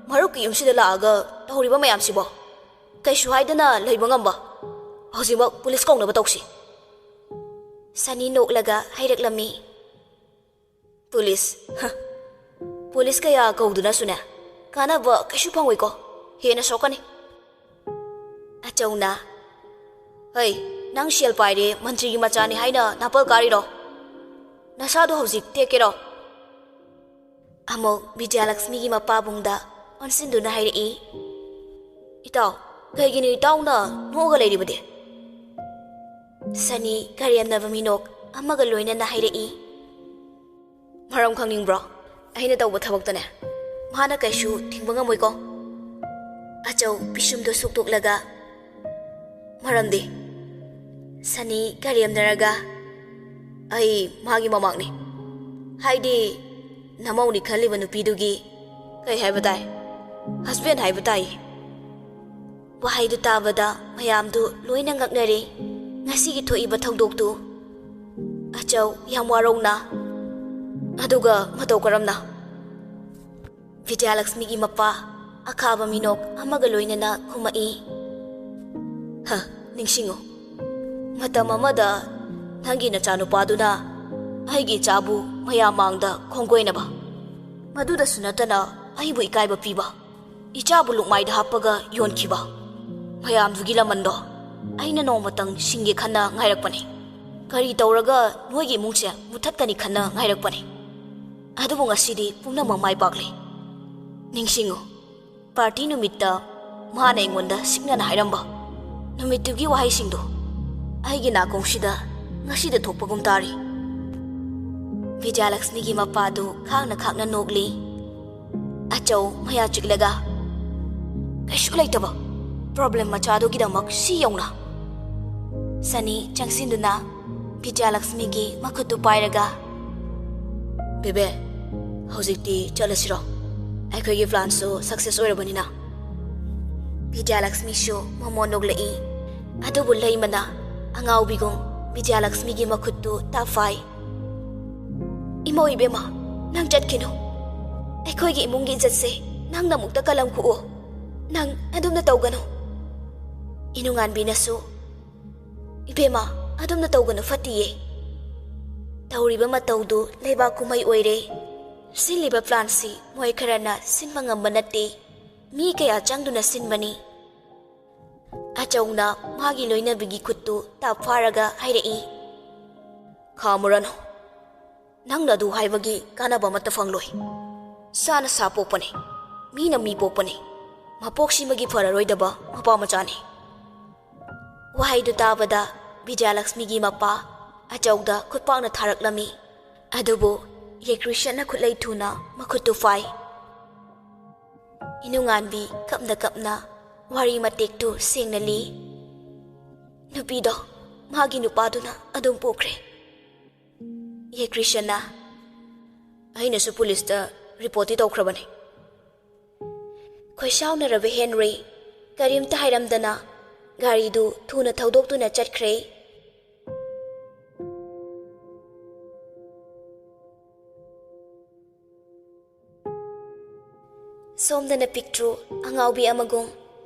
ꯃꯔꯨꯞꯀꯤ ꯌꯨꯝꯁꯤꯗ ꯂꯥꯛꯑꯒ ꯇꯧꯔꯤꯕ ꯃꯌꯥꯝꯁꯤꯕꯣ? ꯀꯩꯁꯨ ꯍꯥꯏꯗꯅ ꯂꯩꯕ ꯉꯝꯕ? ꯍꯧꯖꯤꯛꯃꯛ ꯄꯨꯂꯤꯁ ꯀꯧꯅꯕ ꯇꯧꯁꯤ꯫ ꯁꯅꯤ ꯅꯣꯛꯂꯒ ꯍꯥꯏꯔꯛꯂꯝꯃꯤ꯫ ꯄꯨꯂꯤꯁ? ꯍ꯫ ꯄꯨꯂꯤꯁ ꯀꯌꯥ ꯀꯧꯗꯨꯅꯁꯨꯅꯦ, ꯀꯥꯟꯅꯕ ꯀꯩꯁꯨ ꯐꯪꯉꯣꯏꯀꯣ꯫ ꯍꯦꯟꯅ ꯁꯣꯛꯀꯅꯤ꯫ ꯑꯆꯧꯅ, "ꯍꯩ, ꯅꯪ ꯁꯦꯜ ꯄꯥꯏꯔꯦ, ꯃꯟꯇ꯭ꯔꯤꯒꯤ ꯃꯆꯥꯅꯤ ꯍꯥꯏꯅ ꯅꯥꯄꯜ ꯀꯥꯔꯤꯔꯣ? ꯅꯁꯥꯗꯣ ꯍꯧꯖꯤꯛ ꯇꯦꯛꯀꯦꯔꯣ?" ꯑꯃꯨꯛ ꯕꯤꯖꯌꯂꯛꯁꯃꯤꯒꯤ ꯃꯄꯥꯕꯨꯡꯗ ꯑꯣꯟꯁꯤꯟꯗꯨꯅ ꯍꯥꯏꯔꯛꯏ, "ꯏꯇꯥꯎ, ꯀꯩꯒꯤꯅꯣ ꯏꯇꯥꯎꯅ ꯅꯣꯛꯑꯒ ꯂꯩꯔꯤꯕꯗꯤ?" ꯁꯅꯤ ꯀꯔꯦꯝꯅꯕ ꯃꯤꯅꯣꯛ ꯑꯃꯒ ꯂꯣꯏꯅꯅ ꯍꯥꯏꯔꯛꯏ, "ꯃꯔꯝ ꯈꯪꯅꯤꯡꯕ꯭ꯔꯣ? ꯑꯩꯅ ꯇꯧꯕ ꯊꯕꯛꯇꯅꯦ, ꯃꯥꯅ ꯀꯩꯁꯨ ꯊꯤꯡꯕ ꯉꯝꯃꯣꯏꯀꯣ꯫" ꯑꯆꯧ ꯄꯤꯁꯨꯝꯗꯣ ꯁꯨꯛꯇꯣꯛꯂꯒ, "ꯃꯔꯝꯗꯤ?" ꯁꯅꯤ ꯀꯔꯦꯝꯅꯔꯒ, "ꯑꯩ ꯃꯥꯒꯤ ꯃꯃꯥꯡꯅꯤ, ꯍꯥꯏꯗꯤ ꯅꯃꯧꯅꯤ ꯈꯜꯂꯤꯕ ꯅꯨꯄꯤꯗꯨꯒꯤ, ꯀꯩ ꯍꯥꯏꯕ ꯇꯥꯏ, ꯍꯁꯕꯦꯟ ꯍꯥꯏꯕ ꯇꯥꯏ꯫" ꯋꯥꯍꯩꯗꯨ ꯇꯥꯕꯗ ꯃꯌꯥꯝꯗꯨ ꯂꯣꯏꯅ ꯉꯛꯅꯔꯦ꯫ ꯉꯁꯤꯒꯤ ꯊꯣꯛꯏꯕ ꯊꯧꯗꯣꯛꯇꯨ꯫ ꯑꯆꯧ ꯌꯥꯝ ꯋꯥꯔꯧꯅ, "ꯑꯗꯨꯒ ꯃꯇꯧ ꯀꯔꯝꯅ?" ꯕꯤꯗ꯭ꯌꯥꯂꯛꯁꯃꯤꯒꯤ ꯃꯄꯥ ꯑꯈꯥꯕ ꯃꯤꯅꯣꯛ ꯑꯃꯒ ꯂꯣꯏꯅꯅ ꯈꯨꯝꯃꯛꯏ, "ꯍ, ꯅꯤꯡꯁꯤꯡꯉꯨ, ꯃꯇꯝ ꯑꯃꯗ ꯅꯪꯒꯤ ꯅꯆꯥꯅꯨꯄꯥꯗꯨꯅ ꯑꯩꯒꯤ ꯏꯆꯥꯕꯨ ꯃꯌꯥꯝ ꯃꯥꯡꯗ ꯈꯣꯡꯒꯣꯏꯅꯕ, ꯃꯗꯨꯗꯁꯨ ꯅꯠꯇꯅ ꯑꯩꯕꯨ ꯏꯀꯥꯏꯕ ꯄꯤꯕ, ꯏꯆꯥꯕꯨ ꯂꯨꯛꯃꯥꯏꯗ ꯍꯥꯞꯄꯒ ꯌꯣꯟꯈꯤꯕ, ꯃꯌꯥꯝꯗꯨꯒꯤ ꯂꯃꯟꯗꯣ ꯑꯩꯅ ꯅꯣꯡꯃꯇꯪ ꯁꯤꯡꯒꯦ ꯈꯟꯅ ꯉꯥꯏꯔꯛꯄꯅꯤ꯫ ꯀꯔꯤ ꯇꯧꯔꯒ ꯅꯣꯏꯒꯤ ꯏꯃꯨꯡꯁꯦ ꯃꯨꯊꯠꯀꯅꯤ ꯈꯟꯅ ꯉꯥꯏꯔꯛꯄꯅꯤ꯫ ꯑꯗꯨꯕꯨ ꯉꯁꯤꯗꯤ ꯄꯨꯝꯅꯃꯛ ꯃꯥꯏ ꯄꯥꯛꯂꯦ꯫ ꯅꯤꯡꯁꯤꯡꯉꯨ, ꯄꯥꯔꯇꯤ ꯅꯨꯃꯤꯠꯇ ꯃꯥꯅ ꯑꯩꯉꯣꯟꯗ ꯁꯤꯛꯅꯅ ꯍꯥꯏꯔꯝꯕ ꯅꯨꯃꯤꯠꯇꯨꯒꯤ ꯋꯥꯍꯩꯁꯤꯡꯗꯣ ꯑꯩꯒꯤ ꯅꯥꯀꯣꯡꯁꯤꯗ ꯉꯁꯤꯗ ꯊꯣꯛꯄꯒꯨꯝ ꯇꯥꯔꯤ꯫" ꯕꯤꯗ꯭ꯌꯥꯂꯛꯁꯃꯤꯒꯤ ꯃꯄꯥꯗꯨ ꯈꯥꯡꯅ ꯈꯥꯡꯅ ꯅꯣꯛꯂꯤ꯫ ꯑꯆꯧ ꯃꯌꯥ ꯆꯤꯛꯂꯒ, "ꯀꯩꯁꯨ ꯂꯩꯇꯕ ꯄ꯭ꯔꯣꯕ꯭ꯂꯦꯝ ꯃꯆꯥꯗꯨꯒꯤꯗꯃꯛ ꯁꯤ ꯌꯧꯅ?" ꯁꯅꯤ ꯆꯪꯁꯤꯟꯗꯨꯅ ꯕꯤꯗ꯭ꯌꯥꯂꯛꯁꯃꯤꯒꯤ ꯃꯈꯨꯠꯇꯨ ꯄꯥꯏꯔꯒ, "ꯕꯦꯕꯦ, ꯍꯧꯖꯤꯛꯇꯤ ꯆꯠꯂꯁꯤꯔꯣ? ꯑꯩꯈꯣꯏꯒꯤ ꯄ꯭ꯂꯥꯟꯁꯨ ꯁꯛꯁꯦꯁ ꯑꯣꯏꯔꯕꯅꯤꯅ꯫" ꯕꯤꯗ꯭ꯌꯥꯂꯛꯁꯃꯤꯁꯨ ꯃꯃꯣꯟ ꯅꯣꯛꯂꯛꯏ꯫ ꯑꯗꯨꯕꯨ ꯂꯩꯃꯅ ꯑꯉꯥꯎꯕꯤꯒꯨꯝ ꯕꯤꯗ꯭ꯌꯥꯂꯛꯁꯃꯤꯒꯤ ꯃꯈꯨꯠꯇꯨ ꯇꯥꯐꯥꯏ꯫ "ꯏꯃꯧ ꯏꯕꯦꯝꯃ, ꯅꯪ ꯆꯠꯈꯤꯅꯨ꯫ ꯑꯩꯈꯣꯏꯒꯤ ꯏꯃꯨꯡꯒꯤ ꯏꯖꯠꯁꯦ ꯅꯪꯅ ꯑꯃꯨꯛꯇ ꯀꯂꯝ ꯈꯨꯛꯎ꯫ ꯅꯪ ꯑꯗꯨꯝꯅ ꯇꯧꯒꯅꯨ꯫" ꯏꯅꯨꯉꯥꯟꯕꯤꯅꯁꯨ, "ꯏꯕꯦꯝꯃ, ꯑꯗꯨꯝꯅ ꯇꯧꯒꯅꯨ, ꯐꯠꯇꯤꯌꯦ꯫ ꯇꯧꯔꯤꯕ ꯃꯇꯧꯗꯨ ꯂꯩꯕꯥꯛ ꯀꯨꯝꯍꯩ ꯑꯣꯏꯔꯦ꯫ ꯁꯤꯜꯂꯤꯕ ꯄ꯭ꯂꯥꯟꯁꯤ ꯃꯣꯏ ꯈꯔꯅ ꯁꯤꯟꯕ ꯉꯝꯕ ꯅꯠꯇꯦ꯫ ꯃꯤ ꯀꯌꯥ ꯆꯪꯗꯨꯅ ꯁꯤꯟꯕꯅꯤ꯫" ꯑꯆꯧꯅ ꯃꯥꯒꯤ ꯂꯣꯏꯅꯕꯤꯒꯤ ꯈꯨꯠꯇꯨ ꯇꯥꯞ ꯐꯥꯔꯒ ꯍꯥꯏꯔꯛꯏ, "ꯈꯥꯝꯃꯨꯔꯅꯨ꯫ ꯅꯪꯅ ꯑꯗꯨ ꯍꯥꯏꯕꯒꯤ ꯀꯥꯟꯅꯕ ꯑꯃꯠꯇ ꯐꯪꯂꯣꯏ꯫ ꯁꯥꯅ ꯁꯥ ꯄꯣꯛꯄꯅꯤ, ꯃꯤꯅ ꯃꯤ ꯄꯣꯛꯄꯅꯤ꯫ ꯃꯄꯣꯛꯁꯤꯃꯒꯤ ꯐꯔꯔꯣꯏꯗꯕ ꯃꯄꯥ ꯃꯆꯥꯅꯤ꯫" ꯋꯥꯍꯩꯗꯨ ꯇꯥꯕꯗ ꯕꯤꯖꯌꯂꯛꯁꯃꯤꯒꯤ ꯃꯄꯥ ꯑꯆꯧꯗ ꯈꯨꯠꯄꯥꯛꯅ ꯊꯥꯔꯛꯂꯝꯃꯤ꯫ ꯑꯗꯨꯕꯨ ꯌꯦꯀ꯭ꯔꯤꯁꯟꯅ ꯈꯨꯠꯂꯩ ꯊꯨꯅ ꯃꯈꯨꯠꯇꯨ ꯐꯥꯏ꯫ ꯏꯅꯨꯉꯥꯟꯕꯤ ꯀꯞꯅ ꯀꯞꯅ ꯋꯥꯔꯤ ꯃꯇꯦꯛꯇꯨ ꯁꯦꯡꯅ ꯂꯤ꯫ ꯅꯨꯄꯤꯗꯣ ꯃꯥꯒꯤ ꯅꯨꯄꯥꯗꯨꯅ ꯑꯗꯨꯝ ꯄꯨꯈ꯭ꯔꯦ꯫ ꯌꯦꯀ꯭ꯔꯤꯁꯟꯅ, "ꯑꯩꯅꯁꯨ ꯄꯨꯂꯤꯁꯇ ꯔꯤꯄꯣꯔꯠꯇꯤ ꯇꯧꯈ꯭ꯔꯕꯅꯤ꯫" ꯈꯣꯏꯁꯥꯎꯅꯔꯕ ꯍꯦꯟꯔꯤ ꯀꯔꯤꯝꯇ ꯍꯥꯏꯔꯝꯗꯅ ꯒꯥꯔꯤꯗꯨ ꯊꯨꯅ ꯊꯧꯗꯣꯛꯇꯨꯅ ꯆꯠꯈ꯭ꯔꯦ꯫ ꯁꯣꯝꯗꯅ ꯄꯤꯛꯇ꯭ꯔꯨ ꯑꯉꯥꯎꯕꯤ ꯑꯃꯒꯨꯝ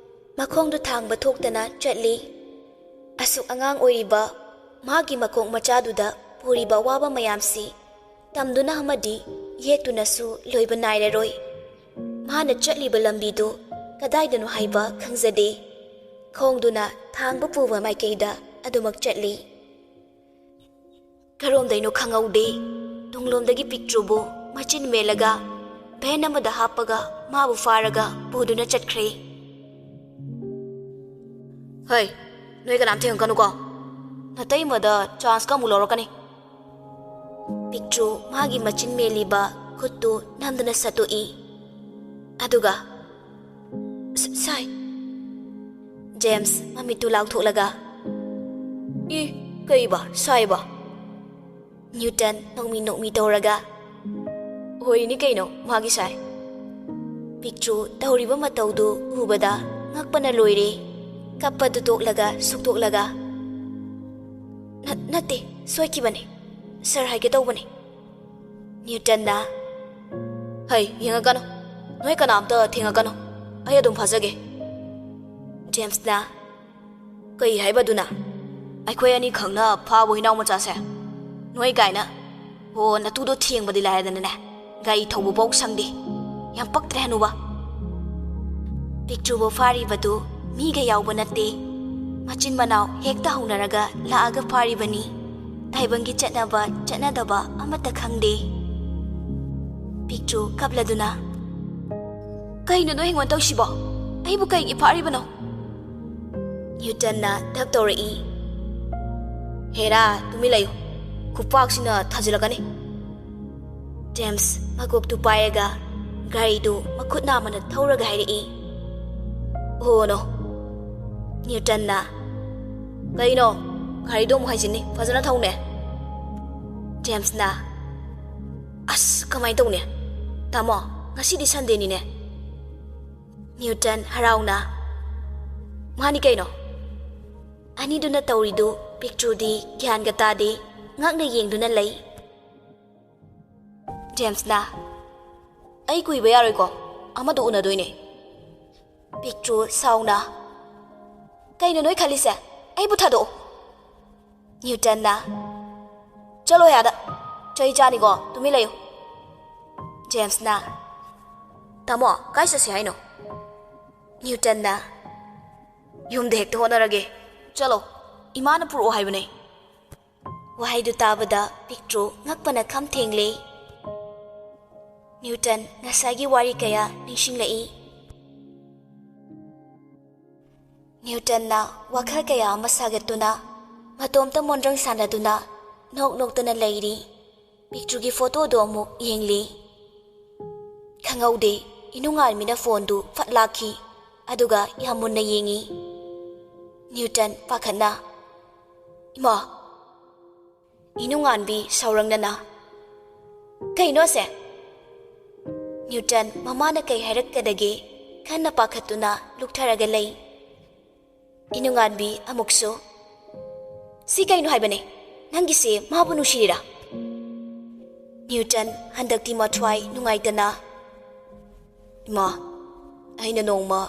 ꯃꯈꯣꯡꯗꯨ ꯊꯥꯡꯕ ꯊꯣꯛꯇꯅ ꯆꯠꯂꯤ꯫ ꯑꯁꯨꯛ ꯑꯉꯥꯡ ꯑꯣꯏꯔꯤꯕ ꯃꯥꯒꯤ ꯃꯈꯣꯡ ꯃꯆꯥꯗꯨꯗ ꯄꯨꯔꯤꯕ ꯑꯋꯥꯕ ꯃꯌꯥꯝꯁꯤ ꯇꯝꯗꯨꯅ ꯑꯃꯗꯤ ꯌꯦꯛꯇꯨꯅꯁꯨ ꯂꯣꯏꯕ ꯅꯥꯏꯔꯔꯣꯏ꯫ ꯃꯥꯅ ꯆꯠꯂꯤꯕ ꯂꯝꯕꯤꯗꯨ ꯀꯗꯥꯏꯗꯅꯣ ꯍꯥꯏꯕ ꯈꯪꯖꯗꯦ꯫ ꯈꯣꯡꯗꯨꯅ ꯊꯥꯡꯕ ꯄꯨꯕ ꯃꯥꯏꯀꯩꯗ ꯑꯗꯨꯃꯛ ꯆꯠꯂꯤ꯫ ꯀꯔꯣꯝꯗꯩꯅꯣ ꯈꯪꯍꯧꯗꯦ, ꯇꯨꯡꯂꯣꯝꯗꯒꯤ ꯄꯤꯛꯇ꯭ꯔꯨꯕꯨ ꯃꯆꯤꯟ ꯃꯦꯜꯂꯒ ꯚꯦꯟ ꯑꯃꯗ ꯍꯥꯞꯄꯒ ꯃꯥꯕꯨ ꯐꯥꯔꯒ ꯄꯨꯗꯨꯅ ꯆꯠꯈ꯭ꯔꯦ꯫ "ꯍꯩ, ꯅꯣꯏ ꯀꯅꯥꯝ ꯊꯦꯡꯉꯛꯀꯅꯨꯀꯣ꯫ ꯅꯇꯩꯃꯗ ꯆꯥꯟꯁꯀ ꯑꯃꯨꯛ ꯂꯧꯔꯛꯀꯅꯤ꯫" ꯄꯤꯛꯇ꯭ꯔꯨ ꯃꯥꯒꯤ ꯃꯆꯤꯟ ꯃꯦꯜꯂꯤꯕ ꯈꯨꯠꯇꯨ ꯅꯝꯗꯨꯅ ꯁꯠꯇꯣꯛꯏ꯫ ꯑꯗꯨꯒ, "ꯁ-, ꯁꯥꯏ꯫" ꯖꯦꯝꯁ ꯃꯃꯤꯠꯇꯨ ꯂꯥꯎꯊꯣꯛꯂꯒ, "ꯏ, ꯀꯩꯕ, ꯁꯥꯏꯕ?" ꯅ꯭ꯌꯨꯇꯟ ꯅꯣꯛꯃꯤ ꯅꯣꯛꯃꯤ ꯇꯧꯔꯒ, "ꯍꯣꯏꯅꯤ ꯀꯩꯅꯣ, ꯃꯥꯒꯤ ꯁꯥꯏ꯫" ꯄꯤꯛꯇ꯭ꯔꯨ ꯇꯧꯔꯤꯕ ꯃꯇꯧꯗꯨ ꯎꯕꯗ ꯉꯛꯄꯅ ꯂꯣꯏꯔꯦ꯫ ꯀꯞꯄꯗꯨ ꯇꯣꯛꯂꯒ ꯁꯨꯛꯇꯣꯛꯂꯒ, "ꯅ-, ꯅꯠꯇꯦ, ꯁꯣꯏꯈꯤꯕꯅꯦ꯫ ꯁꯥꯔ ꯍꯥꯏꯒꯦ ꯇꯧꯕꯅꯦ꯫" ꯅ꯭ꯌꯨꯇꯟꯅ, "ꯍꯩ, ꯌꯦꯡꯉꯛꯀꯅꯨ꯫ ꯅꯣꯏ ꯀꯅꯥꯝꯇ ꯊꯦꯡꯉꯛꯀꯅꯨ꯫ ꯑꯩ ꯑꯗꯨꯝ ꯐꯥꯖꯒꯦ꯫" ꯖꯦꯝꯁꯅ, "ꯀꯩ ꯍꯥꯏꯕꯗꯨꯅ? ꯑꯩꯈꯣꯏ ꯑꯅꯤ ꯈꯪꯅ ꯐꯥꯕ ꯍꯨꯏꯅꯥꯎ ꯃꯆꯥꯁꯦ? ꯅꯣꯏ ꯀꯥꯏꯅ꯫ ꯍꯣ, ꯅꯇꯨꯗꯣ ꯊꯦꯡꯕꯗꯤ ꯂꯥꯏꯔꯗꯅꯅꯦ, ꯒꯥꯔꯤ ꯊꯧꯕ ꯐꯥꯎ ꯁꯪꯗꯦ꯫ ꯌꯥꯝ ꯄꯛꯇ꯭ꯔꯦ ꯍꯅꯨꯕ꯫" ꯄꯤꯛꯇ꯭ꯔꯨꯕꯨ ꯐꯥꯔꯤꯕꯗꯨ ꯃꯤꯒ ꯌꯥꯎꯕ ꯅꯠꯇꯦ꯫ ꯃꯆꯤꯟ ꯃꯅꯥꯎ ꯍꯦꯛꯇ ꯍꯧꯅꯔꯒ ꯂꯥꯛꯑꯒ ꯐꯥꯔꯤꯕꯅꯤ꯫ ꯇꯥꯏꯕꯪꯒꯤ ꯆꯠꯅꯕ ꯆꯠꯅꯗꯕ ꯑꯃꯠꯇ ꯈꯪꯗꯦ꯫ ꯄꯤꯛꯇ꯭ꯔꯨ ꯀꯞꯂꯗꯨꯅ, "ꯀꯩꯅꯣ ꯅꯣꯏ ꯑꯩꯉꯣꯟꯗ ꯇꯧꯁꯤꯕꯣ? ꯑꯩꯕꯨ ꯀꯩꯒꯤ ꯐꯥꯔꯤꯕꯅꯣ?" ꯅ꯭ꯌꯨꯇꯟꯅ ꯙꯞ ꯇꯧꯔꯛꯏ꯫ "ꯍꯦꯔꯥ, ꯇꯨꯃꯤꯟ ꯂꯩꯌꯨ꯫ ꯈꯨꯄꯥꯛꯁꯤꯅ ꯊꯥꯖꯤꯜꯂꯛꯀꯅꯤ꯫" ꯖꯦꯝꯁ ꯃꯀꯣꯛꯇꯨ ꯄꯥꯏꯔꯒ ꯒꯥꯔꯤꯗꯨ ꯃꯈꯨꯠ ꯅꯥꯝꯃꯅ ꯊꯧꯔꯒ ꯍꯥꯏꯔꯛꯏ꯫ "ꯑꯣ ꯅꯣ꯫" ꯅ꯭ꯌꯨꯇꯟꯅ, "ꯀꯩꯅꯣ? ꯒꯥꯔꯤꯗꯣ ꯑꯃꯨꯛ ꯍꯥꯏꯖꯤꯟꯅꯤ, ꯐꯖꯅ ꯊꯧꯅꯦ꯫" ꯖꯦꯝꯁꯅ, "ꯑꯁ, ꯀꯃꯥꯏꯅ ꯇꯧꯅꯤ? ꯇꯥꯃꯣ, ꯉꯁꯤꯗꯤ ꯁꯟꯗꯦꯅꯤꯅꯦ꯫" ꯅ꯭ꯌꯨꯇꯟ ꯍꯔꯥꯎꯅ, "ꯃꯥꯅꯤ ꯀꯩꯅꯣ꯫" ꯑꯅꯤꯗꯨꯅ ꯇꯧꯔꯤꯗꯨ ꯄꯤꯛꯇ꯭ꯔꯨꯗꯤ ꯒ꯭ꯌꯥꯟꯒ ꯇꯥꯗꯦ, ꯉꯛꯅ ꯌꯦꯡꯗꯨꯅ ꯂꯩ꯫ ꯖꯦꯝꯁꯅ, "ꯑꯩ ꯀꯨꯏꯕ ꯌꯥꯔꯣꯏꯀꯣ, ꯑꯃꯗꯣ ꯎꯅꯗꯣꯏꯅꯦ꯫" ꯄꯤꯛꯇ꯭ꯔꯨ ꯁꯥꯎꯅ, "ꯀꯩꯅꯣ ꯅꯣꯏ ꯈꯜꯂꯤꯁꯦ? ꯑꯩꯕꯨ ꯊꯥꯗꯣꯛꯑꯣ꯫" ꯅ꯭ꯌꯨꯇꯟꯅ, "ꯆꯠꯂꯣꯍꯦ ꯑꯥꯗ, ꯆꯩ ꯆꯥꯅꯤꯀꯣ, ꯇꯨꯃꯤꯟ ꯂꯩꯌꯨ꯫" ꯖꯦꯝꯁꯅ, "ꯇꯥꯃꯣ, ꯀꯥꯏ ꯆꯠꯁꯦ ꯍꯥꯏꯅꯣ?" ꯅ꯭ꯌꯨꯇꯟꯅ, "ꯌꯨꯝꯗ ꯍꯦꯛꯇ ꯍꯣꯠꯅꯔꯒꯦ꯫ ꯆꯠꯂꯣ, ꯏꯃꯥꯅ ꯄꯨꯔꯛꯑꯣ ꯍꯥꯏꯕꯅꯦ꯫" ꯋꯥꯍꯩꯗꯨ ꯇꯥꯕꯗ ꯄꯤꯛꯇ꯭ꯔꯨ ꯉꯛꯄꯅ ꯈꯝ ꯊꯦꯡꯂꯦ꯫ ꯅ꯭ꯌꯨꯇꯟ ꯉꯁꯥꯏꯒꯤ ꯋꯥꯔꯤ ꯀꯌꯥ ꯅꯤꯡꯁꯤꯡꯂꯛꯏ꯫ ꯅ꯭ꯌꯨꯇꯟꯅ ꯋꯥꯈꯜ ꯀꯌꯥ ꯑꯃ ꯁꯥꯒꯠꯇꯨꯅ, ꯃꯇꯣꯝꯇ ꯃꯣꯟꯗ꯭ꯔꯪ ꯁꯥꯟꯅꯗꯨꯅ, ꯅꯣꯛ ꯅꯣꯛꯇꯅ ꯂꯩꯔꯤ꯫ ꯄꯤꯛꯇ꯭ꯔꯨꯒꯤ ꯐꯣꯇꯣꯗꯣ ꯑꯃꯨꯛ ꯌꯦꯡꯂꯤ꯫ ꯈꯪꯍꯧꯗꯦ, ꯏꯅꯨꯡꯉꯥꯟꯕꯤꯅ ꯐꯣꯟꯗꯨ ꯐꯠ ꯂꯥꯛꯈꯤ, ꯑꯗꯨꯒ ꯌꯥꯝ ꯃꯨꯟꯅ ꯌꯦꯡꯉꯤ꯫ ꯅ꯭ꯌꯨꯇꯟ ꯄꯥꯈꯠꯅ, "ꯏꯃꯥ!" ꯏꯅꯨꯡꯉꯥꯟꯕꯤ ꯁꯥꯎꯔꯪꯅꯅ, "ꯀꯩꯅꯣ ꯑꯁꯦ?" ꯅ꯭ꯌꯨꯇꯟ ꯃꯃꯥꯅ ꯀꯩ ꯍꯥꯏꯔꯛꯀꯗꯒꯦ ꯈꯟꯅ ꯄꯥꯈꯠꯇꯨꯅ ꯂꯨꯛꯊꯔꯒ ꯂꯩ꯫ ꯏꯅꯨꯡꯉꯥꯟꯕꯤ ꯑꯃꯨꯛꯁꯨ, "ꯁꯤ ꯀꯩꯅꯣ ꯍꯥꯏꯕꯅꯦ? ꯅꯪꯒꯤꯁꯦ ꯃꯥꯕꯨ ꯅꯨꯡꯁꯤꯔꯤꯔꯥ?" ꯅ꯭ꯌꯨꯇꯟ ꯍꯟꯗꯛꯇꯤ ꯃꯊ꯭ꯋꯥꯏ ꯅꯨꯡꯉꯥꯏꯇꯅ, "ꯏꯃꯥ, ꯑꯩꯅ ꯅꯣꯡꯃ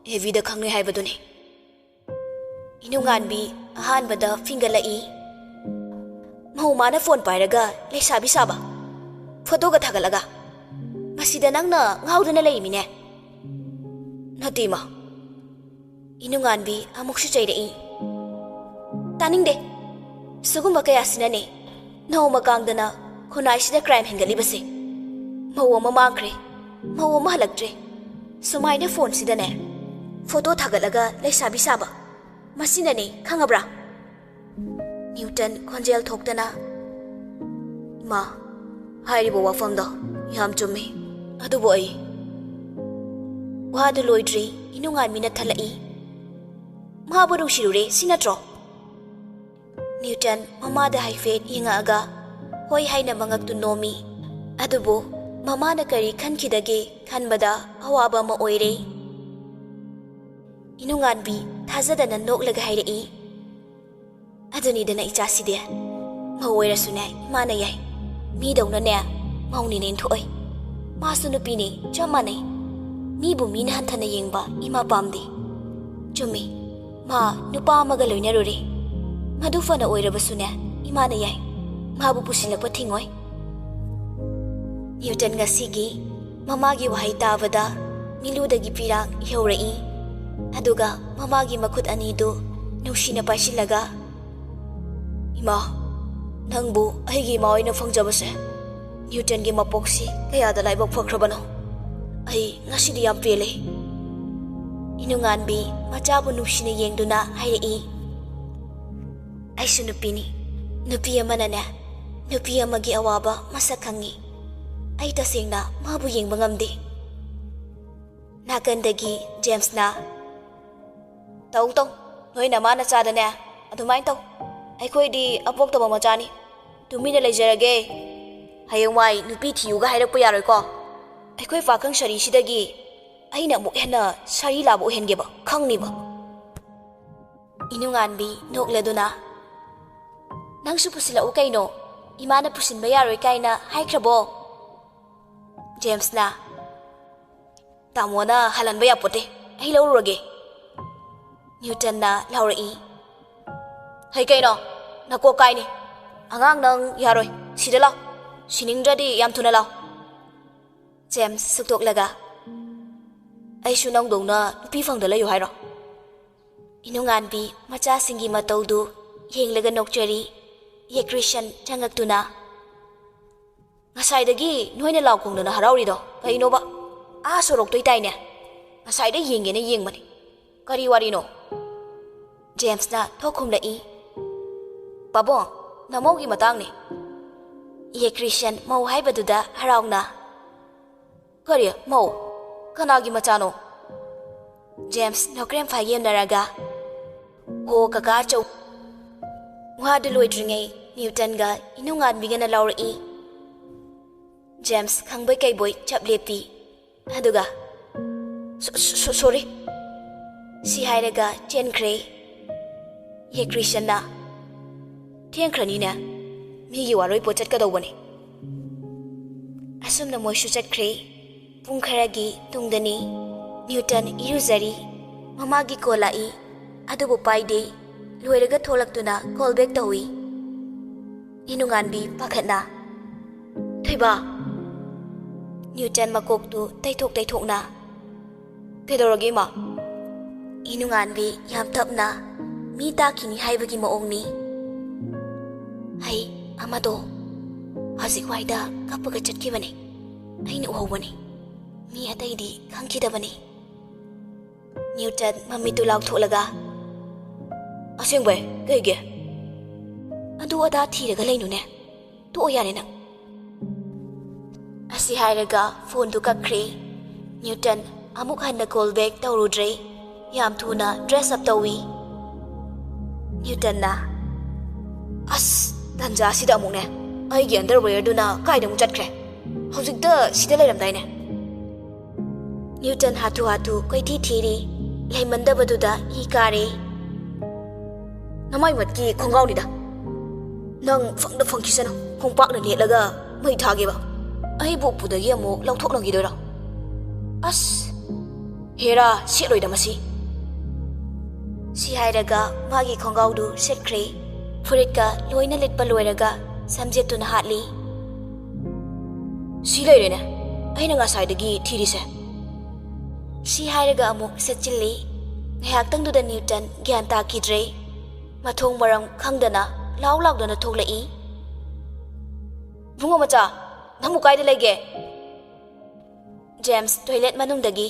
ꯑꯦꯕꯤꯗ ꯈꯪꯅꯩ ꯍꯥꯏꯕꯗꯨꯅꯤ꯫" ꯏꯅꯨꯡꯉꯥꯟꯕꯤ ꯑꯍꯥꯟꯕꯗ ꯐꯤꯡꯒꯠꯂꯛꯏ꯫ ꯃꯧ ꯃꯥꯅ ꯐꯣꯟ ꯄꯥꯏꯔꯒ ꯂꯩꯁꯥꯕꯤ ꯁꯥꯕ, ꯐꯣꯇꯣꯒ ꯊꯥꯒꯠꯂꯒ꯫ ꯃꯁꯤꯗ ꯅꯪꯅ ꯉꯥꯎꯗꯅ ꯂꯩꯃꯤꯅꯦ꯫ ꯅꯠꯇꯦ ꯏꯃꯥ꯫ ꯏꯅꯨꯡꯉꯥꯟꯕꯤ ꯑꯃꯨꯛꯁꯨ ꯆꯩꯔꯛꯏ꯫ ꯇꯥꯅꯤꯡꯗꯦ꯫ ꯁꯤꯒꯨꯝꯕ ꯀꯌꯥꯁꯤꯅꯅꯦ ꯅꯣꯡꯃ ꯀꯥꯡꯗꯅ ꯈꯨꯟꯅꯥꯏꯁꯤꯗ ꯀ꯭ꯔꯥꯏꯝ ꯍꯦꯟꯒꯠꯂꯤꯕꯁꯦ꯫ ꯃꯧ ꯑꯃ ꯃꯥꯡꯈ꯭ꯔꯦ, ꯃꯧ ꯑꯃ ꯍꯜꯂꯛꯇ꯭ꯔꯦ꯫ ꯁꯨꯃꯥꯏꯅ ꯐꯣꯟꯁꯤꯗꯅꯦ ꯐꯣꯇꯣ ꯊꯥꯒꯠꯂꯒ ꯂꯩꯁꯥꯕꯤ ꯁꯥꯕ, ꯃꯁꯤꯅꯅꯦ, ꯈꯪꯉꯕ꯭ꯔꯥ? ꯅ꯭ꯌꯨꯇꯟ ꯈꯣꯟꯖꯦꯜ ꯊꯣꯛꯇꯅ, "ꯏꯃꯥ, ꯍꯥꯏꯔꯤꯕ ꯋꯥꯐꯝꯗꯣ ꯌꯥꯝ ꯆꯨꯝꯃꯤ꯫ ꯑꯗꯨꯕꯨ ꯑꯩ..." ꯋꯥꯗꯨ ꯂꯣꯏꯗ꯭ꯔꯤ, ꯏꯅꯨꯡꯉꯥꯟꯕꯤꯅ ꯊꯠꯂꯛꯏ꯫ "ꯃꯥꯕꯨ ꯅꯨꯡꯁꯤꯔꯨꯔꯦ, ꯁꯤ ꯅꯠꯇ꯭ꯔꯣ?" ꯅ꯭ꯌꯨꯇꯟ ꯃꯃꯥꯗ ꯍꯥꯏꯐꯦꯠ ꯌꯦꯡꯉꯛꯑꯒ ꯍꯣꯏ ꯍꯥꯏꯅ ꯃꯉꯛꯇꯨ ꯅꯣꯝꯃꯤ꯫ ꯑꯗꯨꯕꯨ ꯃꯃꯥꯅ ꯀꯔꯤ ꯈꯟꯈꯤꯗꯒꯦ ꯈꯟꯕꯗ ꯑꯋꯥꯕ ꯑꯃ ꯑꯣꯏꯔꯦ꯫ ꯏꯅꯨꯡꯉꯥꯟꯕꯤ ꯊꯥꯖꯗꯅ ꯅꯣꯛꯂꯒ ꯍꯥꯏꯔꯛꯏ, "ꯑꯗꯨꯅꯤꯗꯅ ꯏꯆꯥꯁꯤꯗꯤ, ꯃꯧ ꯑꯣꯏꯔꯁꯨꯅꯦ ꯏꯃꯥꯅ ꯌꯥꯏ꯫ ꯃꯤꯗꯧꯅꯅꯦ ꯃꯧꯅꯤꯅ ꯏꯟꯊꯣꯛꯑꯣꯏ꯫ ꯃꯥꯁꯨ ꯅꯨꯄꯤꯅꯤ, ꯆꯞ ꯃꯥꯟꯅꯩ꯫ ꯃꯤꯕꯨ ꯃꯤꯅ ꯍꯟꯊꯅ ꯌꯦꯡꯕ ꯏꯃꯥ ꯄꯥꯝꯗꯦ꯫ ꯆꯨꯝꯃꯤ, ꯃꯥ ꯅꯨꯄꯥ ꯑꯃꯒ ꯂꯣꯏꯅꯔꯨꯔꯦ꯫ ꯃꯗꯨ ꯐꯅ ꯑꯣꯏꯔꯕꯁꯨꯅꯦ ꯏꯃꯥꯅ ꯌꯥꯏ꯫ ꯃꯥꯕꯨ ꯄꯨꯁꯤꯜꯂꯛꯄ ꯊꯤꯡꯉꯣꯏ꯫" ꯅ꯭ꯌꯨꯇꯟ ꯉꯁꯤꯒꯤ ꯃꯃꯥꯒꯤ ꯋꯥꯍꯩ ꯇꯥꯕꯗ ꯃꯤꯂꯨꯗꯒꯤ ꯄꯤꯔꯥꯡ ꯏꯍꯧꯔꯛꯏ꯫ ꯑꯗꯨꯒ ꯃꯃꯥꯒꯤ ꯃꯈꯨꯠ ꯑꯅꯤꯗꯨ ꯅꯨꯡꯁꯤꯅ ꯄꯥꯏꯁꯤꯜꯂꯒ, "ꯏꯃꯥ, ꯅꯪꯕꯨ ꯑꯩꯒꯤ ꯏꯃꯥ ꯑꯣꯏꯅ ꯐꯪꯖꯕꯁꯦ ꯅ꯭ꯌꯨꯇꯟꯒꯤ ꯃꯄꯣꯛꯁꯤ ꯀꯌꯥꯗ ꯂꯥꯏꯕꯛ ꯐꯈ꯭ꯔꯕꯅꯣ꯫ ꯑꯩ ꯉꯁꯤꯗꯤ ꯌꯥꯝ ꯄꯦꯜꯂꯦ꯫" ꯏꯅꯨꯡꯉꯥꯟꯕꯤ ꯃꯆꯥꯕꯨ ꯅꯨꯡꯁꯤꯅ ꯌꯦꯡꯗꯨꯅ ꯍꯥꯏꯔꯛꯏ, "ꯑꯩꯁꯨ ꯅꯨꯄꯤꯅꯤ꯫ ꯅꯨꯄꯤ ꯑꯃꯅꯅꯦ ꯅꯨꯄꯤ ꯑꯃꯒꯤ ꯑꯋꯥꯕ ꯃꯁꯛ ꯈꯪꯉꯤ꯫ ꯑꯩ ꯇꯁꯦꯡꯅ ꯃꯥꯕꯨ ꯌꯦꯡꯕ ꯉꯝꯗꯦ꯫" ꯅꯥꯀꯟꯗꯒꯤ ꯖꯦꯝꯁꯅ, "ꯇꯧ ꯇꯧ, ꯅꯣꯏ ꯅꯃꯥ ꯅꯆꯥꯗꯅꯦ ꯑꯗꯨꯃꯥꯏꯅ ꯇꯧ꯫ ꯑꯩꯈꯣꯏꯗꯤ ꯑꯄꯣꯛꯇꯕ ꯃꯆꯥꯅꯤ, ꯇꯨꯃꯤꯟꯅ ꯂꯩꯖꯔꯒꯦ꯫ ꯍꯌꯦꯡꯋꯥꯏ ꯅꯨꯄꯤ ꯊꯤꯌꯨꯒ ꯍꯥꯏꯔꯛꯄ ꯌꯥꯔꯣꯏꯀꯣ꯫ ꯑꯩꯈꯣꯏ ꯄꯥꯈꯪ ꯁꯥꯔꯤꯁꯤꯗꯒꯤ ꯑꯩꯅ ꯑꯃꯨꯛ ꯍꯦꯟꯅ ꯁꯥꯔꯤ ꯂꯥꯕ ꯑꯣꯏꯍꯟꯒꯦꯕ, ꯈꯪꯅꯤꯕ꯫" ꯏꯅꯨꯡꯉꯥꯟꯕꯤ ꯅꯣꯛꯂꯗꯨꯅ, "ꯅꯪꯁꯨ ꯄꯨꯁꯤꯜꯂꯛꯎ ꯀꯩꯅꯣ, ꯏꯃꯥꯅ ꯄꯨꯁꯤꯟꯕ ꯌꯥꯔꯣꯏ ꯀꯥꯏꯅ ꯍꯥꯏꯈ꯭ꯔꯕꯣ?" ꯖꯦꯝꯁꯅ, "ꯇꯥꯃꯣꯅ ꯍꯜꯍꯟꯕ ꯌꯥꯄꯣꯠꯇꯦ, ꯑꯩ ꯂꯧꯔꯨꯔꯒꯦ꯫" ꯅ꯭ꯌꯨꯇꯟꯅ ꯂꯥꯎꯔꯛꯏ꯫ "ꯍꯩ ꯀꯩꯅꯣ? ꯅꯀꯣꯛ ꯀꯥꯏꯅꯤ꯫ ꯑꯉꯥꯡ ꯅꯪ ꯌꯥꯔꯣꯏ꯫ ꯁꯤꯗ ꯂꯥꯎ꯫ ꯁꯤꯅꯤꯡꯗ꯭ꯔꯗꯤ ꯌꯥꯝ ꯊꯨꯅ ꯂꯥꯎ꯫" ꯖꯦꯝꯁ ꯁꯨꯛꯇꯣꯛꯂꯒ, "ꯑꯩꯁꯨ ꯅꯪꯗꯧꯅ ꯅꯨꯄꯤ ꯐꯪꯗ ꯂꯩꯌꯨ ꯍꯥꯏꯔꯣ?" ꯏꯅꯨꯡꯉꯥꯟꯕꯤ ꯃꯆꯥꯁꯤꯡꯒꯤ ꯃꯇꯧꯗꯨ ꯌꯦꯡꯂꯒ ꯅꯣꯛꯆꯔꯤ꯫ ꯏꯂꯦꯛꯇ꯭ꯔꯤꯁꯤꯌꯥꯟ ꯆꯪꯉꯛꯇꯨꯅ, "ꯉꯁꯥꯏꯗꯒꯤ ꯅꯣꯏꯅ ꯂꯥꯎ ꯈꯣꯡꯗꯅ ꯍꯔꯥꯎꯔꯤꯗꯣ ꯀꯩꯅꯣꯕ? ꯑꯥ ꯁꯣꯔꯣꯛꯇꯩ ꯇꯥꯏꯅꯦ꯫ ꯉꯁꯥꯏꯗꯩ ꯌꯦꯡꯒꯦꯅ ꯌꯦꯡꯕꯅꯤ꯫ ꯀꯔꯤ ꯋꯥꯔꯤꯅꯣ?" ꯖꯦꯝꯁꯅ ꯊꯣꯛ ꯈꯨꯝꯂꯛꯏ꯫ "ꯄꯥꯕꯨꯡ, ꯅꯃꯧꯒꯤ ꯃꯇꯥꯡꯅꯤ꯫" ꯏꯂꯦꯛꯇ꯭ꯔꯤꯁꯤꯌꯥꯟ ꯃꯧ ꯍꯥꯏꯕꯗꯨꯗ ꯍꯔꯥꯎꯅ, "ꯀꯔꯤ ꯃꯧ? ꯀꯅꯥꯒꯤ ꯃꯆꯥꯅꯣ?" ꯖꯦꯝꯁ ꯅꯣꯀ꯭ꯔꯦꯝ ꯐꯥꯏꯒꯦꯝꯅꯔꯒ, "ꯍꯣ ꯀꯀꯥ ꯑꯆꯧ꯫" ꯋꯥꯗꯨ ꯂꯣꯏꯗ꯭ꯔꯤꯉꯩ ꯅ꯭ꯌꯨꯇꯟꯒ ꯏꯅꯨꯡꯉꯥꯟꯕꯤꯒꯅ ꯂꯥꯎꯔꯛꯏ꯫ ꯖꯦꯝꯁ ꯈꯪꯕꯣꯏ ꯀꯩꯕꯣꯏ ꯆꯞ ꯂꯦꯞꯄꯤ꯫ ꯑꯗꯨꯒ, "ꯁꯣ-, ꯁꯣ-, ꯁꯣꯔꯤ꯫" ꯁꯤ ꯍꯥꯏꯔꯒ ꯆꯦꯟꯈ꯭ꯔꯦ꯫ ꯏꯂꯦꯛꯇ꯭ꯔꯤꯁꯤꯌꯥꯟꯅ, "ꯊꯦꯡꯈ꯭ꯔꯅꯤꯅꯦ, ꯃꯤꯒꯤ ꯋꯥꯔꯣꯏ ꯄꯣꯠ ꯆꯠꯀꯗꯧꯕꯅꯤ꯫" ꯑꯁꯨꯝꯅ ꯃꯣꯏꯁꯨ ꯆꯠꯈ꯭ꯔꯦ꯫ ꯄꯨꯡ ꯈꯔꯒꯤ ꯇꯨꯡꯗꯅꯤ꯫ ꯅ꯭ꯌꯨꯇꯟ ꯏꯔꯨꯖꯔꯤ꯫ ꯃꯃꯥꯒꯤ ꯀꯣꯜ ꯂꯥꯛꯏ꯫ ꯑꯗꯨꯕꯨ ꯄꯥꯏꯗꯦ꯫ ꯂꯣꯏꯔꯒ ꯊꯣꯛꯂꯛꯇꯨꯅ ꯀꯣꯜ ꯕꯦꯛ ꯇꯧꯏ꯫ ꯏꯅꯨꯡꯉꯥꯟꯕꯤ ꯄꯥꯈꯠꯅ, "ꯊꯣꯏꯕ!" ꯅ꯭ꯌꯨꯇꯟ ꯃꯀꯣꯛꯇꯨ ꯇꯩꯊꯣꯛ ꯇꯩꯊꯣꯛꯅ, "ꯀꯩꯗꯧꯔꯒꯦ, ꯏꯃꯥ?" ꯏꯅꯨꯡꯉꯥꯟꯕꯤ ꯌꯥꯝ ꯇꯞꯅ, ꯃꯤ ꯇꯥꯈꯤꯅꯤ ꯍꯥꯏꯕꯒꯤ ꯃꯑꯣꯡꯅꯤ꯫ "ꯍꯩ ꯑꯃꯗꯣ ꯍꯧꯖꯤꯛ ꯋꯥꯏꯗ ꯀꯞꯄꯒ ꯆꯠꯈꯤꯕꯅꯤ꯫ ꯑꯩꯅ ꯎꯍꯧꯕꯅꯤ꯫ ꯃꯤ ꯑꯇꯩꯗꯤ ꯈꯪꯈꯤꯗꯕꯅꯤ꯫" ꯅ꯭ꯌꯨꯇꯟ ꯃꯃꯤꯠꯇꯨ ꯂꯥꯎꯊꯣꯛꯂꯒ, "ꯑꯁꯦꯡꯕꯩ? ꯀꯩꯒꯤ?" "ꯑꯗꯨ ꯑꯗꯥ ꯊꯤꯔꯒ ꯂꯩꯅꯨꯅꯦ꯫ ꯇꯣꯛꯑꯣ ꯌꯥꯔꯦ ꯅꯪ꯫" ꯑꯁꯤ ꯍꯥꯏꯔꯒ ꯐꯣꯟꯗꯨ ꯀꯛꯈ꯭ꯔꯦ꯫ ꯅ꯭ꯌꯨꯇꯟ ꯑꯃꯨꯛ ꯍꯟꯅ ꯀꯣꯜ ꯕꯦꯛ ꯇꯧꯔꯨꯗ꯭ꯔꯦ꯫ ꯌꯥꯝ ꯊꯨꯅ ꯗ꯭ꯔꯦꯁ ꯑꯞ ꯇꯧꯏ꯫ ꯅ꯭ꯌꯨꯇꯟꯅ, "ꯑꯁ, ꯇꯟꯖꯥꯁꯤꯗ ꯑꯃꯨꯛꯅꯦ꯫ ꯑꯩꯒꯤ ꯑꯟꯗꯔꯋꯦꯌꯔꯗꯨꯅ ꯀꯥꯏꯗ ꯑꯃꯨꯛ ꯆꯠꯈ꯭ꯔꯦ? ꯍꯧꯖꯤꯛꯇ ꯁꯤꯗ ꯂꯩꯔꯝꯗꯥꯏꯅꯦ?" ꯅ꯭ꯌꯨꯇꯟ ꯍꯥꯊꯨ ꯍꯥꯊꯨ ꯀꯣꯏꯊꯤ ꯊꯤꯔꯤ꯫ ꯂꯩꯃꯟꯗꯕꯗꯨꯗ ꯏ ꯀꯥꯔꯦ꯫ "ꯅꯃꯥꯏ ꯃꯠꯀꯤ ꯈꯣꯡꯒ꯭ꯔꯥꯎꯅꯤꯗ꯫ ꯅꯪ ꯐꯪꯗ ꯐꯪꯈꯤꯁꯅꯨ꯫ ꯈꯣꯡꯄꯥꯛꯅ ꯅꯦꯠꯂꯒ ꯃꯩ ꯊꯥꯒꯦꯕ꯫ ꯑꯩꯕꯨ ꯎꯄꯨꯗꯒꯤ ꯑꯃꯨꯛ ꯂꯧꯊꯣꯛꯅꯈꯤꯗꯣꯏꯔꯣ? ꯑꯁ, ꯍꯦꯔꯥ, ꯁꯦꯠꯂꯣꯏꯗ ꯃꯁꯤ꯫" ꯁꯤ ꯍꯥꯏꯔꯒ ꯃꯥꯒꯤ ꯈꯣꯡꯒ꯭ꯔꯥꯎꯗꯨ ꯁꯦꯠꯈ꯭ꯔꯦ꯫ ꯐꯨꯔꯤꯠꯀ ꯂꯣꯏꯅ ꯂꯤꯠꯄ ꯂꯣꯏꯔꯒ ꯁꯝꯖꯦꯠꯇꯨꯅ ꯍꯥꯠꯂꯤ꯫ "ꯁꯤ ꯂꯩꯔꯦꯅꯦ, ꯑꯩꯅ ꯉꯁꯥꯏꯗꯒꯤ ꯊꯤꯔꯤꯁꯦ꯫" ꯁꯤ ꯍꯥꯏꯔꯒ ꯑꯃꯨꯛ ꯁꯦꯠꯆꯤꯜꯂꯤ꯫ ꯉꯥꯏꯍꯥꯛꯇꯪꯗꯨꯗ ꯅ꯭ꯌꯨꯇꯟ ꯒ꯭ꯌꯥꯟ ꯇꯥꯈꯤꯗ꯭ꯔꯦ꯫ ꯃꯊꯣꯡ ꯃꯔꯝ ꯈꯪꯗꯅ ꯂꯥꯎ ꯂꯥꯎꯗꯅ ꯊꯣꯛꯂꯛꯏ꯫ "ꯏꯕꯨꯡꯉꯣ ꯃꯆꯥ, ꯅꯪꯕꯨ ꯀꯥꯏꯗ ꯂꯩꯒꯦ?" ꯖꯦꯝꯁ ꯇꯣꯏꯂꯦꯠ ꯃꯅꯨꯡꯗꯒꯤ꯫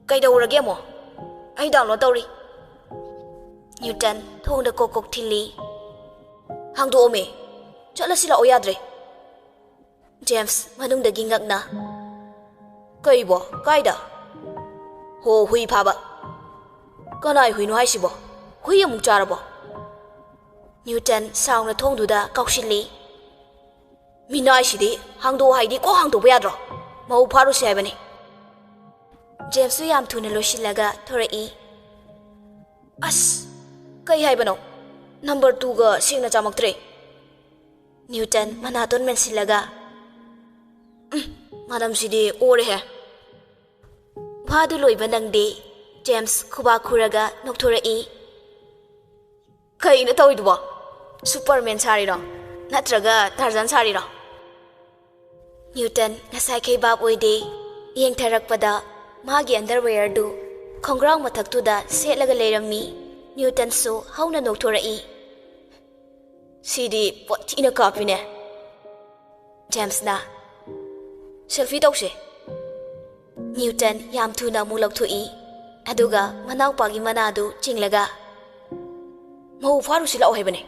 "ꯀꯩꯗꯧꯔꯒꯦ ꯑꯃꯨꯛ? ꯑꯩ ꯗꯥꯎꯟꯂꯣꯗ ꯇꯧꯔꯤ꯫" ꯅ꯭ꯌꯨꯇꯟ ꯊꯣꯡꯗ ꯀꯣꯛ ꯀꯣꯛ ꯊꯤꯜꯂꯤ꯫ "ꯍꯥꯡꯗꯣꯛꯑꯣꯃꯦ, ꯆꯠꯂꯁꯤ ꯂꯥꯛꯑꯣ ꯌꯥꯗ꯭ꯔꯦ꯫" ꯖꯦꯝꯁ ꯃꯅꯨꯡꯗꯒꯤ ꯉꯛꯅ꯫ "ꯀꯩꯕꯣ? ꯀꯥꯏꯗ?" "ꯍꯣ, ꯍꯨꯏ ꯐꯥꯕ꯫" "ꯀꯅꯥꯏ ꯍꯨꯏꯅꯣ ꯍꯥꯏꯁꯤꯕꯣ? ꯍꯨꯏ ꯑꯃꯨꯛ ꯆꯥꯔꯕꯣ?" ꯅ꯭ꯌꯨꯇꯟ ꯁꯥꯎꯅ ꯊꯣꯡꯗꯨꯗ ꯀꯥꯎꯁꯤꯜꯂꯤ꯫ "ꯃꯤꯅꯥꯏꯁꯤꯗꯤ ꯍꯥꯡꯗꯣꯛꯑꯣ ꯍꯥꯏꯗꯤ ꯀꯣꯛ ꯍꯥꯡꯗꯣꯛꯄ ꯌꯥꯗ꯭ꯔꯣ? ꯃꯍꯨ ꯐꯥꯔꯨꯁꯦ ꯍꯥꯏꯕꯅꯤ꯫" ꯖꯦꯝꯁꯁꯨ ꯌꯥꯝ ꯊꯨꯅ ꯂꯣꯏꯁꯤꯜꯂꯒ ꯊꯣꯔꯛꯏ꯫ "ꯑꯁ, ꯀꯩ ꯍꯥꯏꯕꯅꯣ? ꯅꯝꯕꯔ ꯇꯨꯒ ꯁꯦꯡꯅ ꯆꯥꯃꯛꯇ꯭ꯔꯦ꯫" ꯅ꯭ꯌꯨꯇꯟ ꯃꯅꯥꯇꯣꯟ ꯃꯦꯟꯁꯤꯜꯂꯒ, "ꯎꯝ, ꯃꯅꯝꯁꯤꯗꯤ ꯑꯣꯔꯦꯍꯦ꯫" ꯋꯥꯗꯨ ꯂꯣꯏꯕ ꯅꯪꯗꯦ꯫ ꯖꯦꯝꯁ ꯈꯨꯕꯥꯛ ꯈꯨꯔꯒ ꯅꯣꯛꯊꯣꯔꯛꯏ꯫ "ꯀꯩꯅꯣ ꯇꯧꯔꯤꯗꯨꯕꯣ? ꯁꯨꯄꯔꯃꯦꯟ ꯁꯥꯔꯤꯔꯣ? ꯅꯠꯇ꯭ꯔꯒ ꯇꯥꯔꯖꯥꯟ ꯁꯥꯔꯤꯔꯣ?" ꯅ꯭ꯌꯨꯇꯟ ꯉꯁꯥꯏꯈꯩ ꯚꯥꯞ ꯑꯣꯏꯗꯦ꯫ ꯌꯦꯡꯊꯔꯛꯄꯗ ꯃꯥꯒꯤ ꯑꯟꯗꯔꯋꯦꯌꯔꯗꯨ ꯈꯣꯡꯒ꯭ꯔꯥꯎ ꯃꯊꯛꯇꯨꯗ ꯁꯦꯠꯂꯒ ꯂꯩꯔꯝꯃꯤ꯫ ꯅ꯭ꯌꯨꯇꯟꯁꯨ ꯍꯧꯅ ꯅꯣꯛꯊꯣꯔꯛꯏ꯫ "ꯁꯤꯗꯤ ꯄꯣꯠ ꯊꯤꯅ ꯀꯥꯞꯄꯤꯅꯦ꯫" ꯖꯦꯝꯁꯅ, "ꯁꯦꯜꯐꯤ ꯇꯧꯁꯦ꯫" ꯅ꯭ꯌꯨꯇꯟ ꯌꯥꯝ ꯊꯨꯅ ꯑꯃꯨꯛ ꯂꯧꯊꯣꯛꯏ꯫ ꯑꯗꯨꯒ ꯃꯅꯥꯎꯄꯥꯒꯤ ꯃꯅꯥꯗꯨ ꯆꯤꯡꯂꯒ, "ꯃꯍꯨ ꯐꯥꯔꯨꯁꯤ ꯂꯥꯛꯑꯣ ꯍꯥꯏꯕꯅꯦ꯫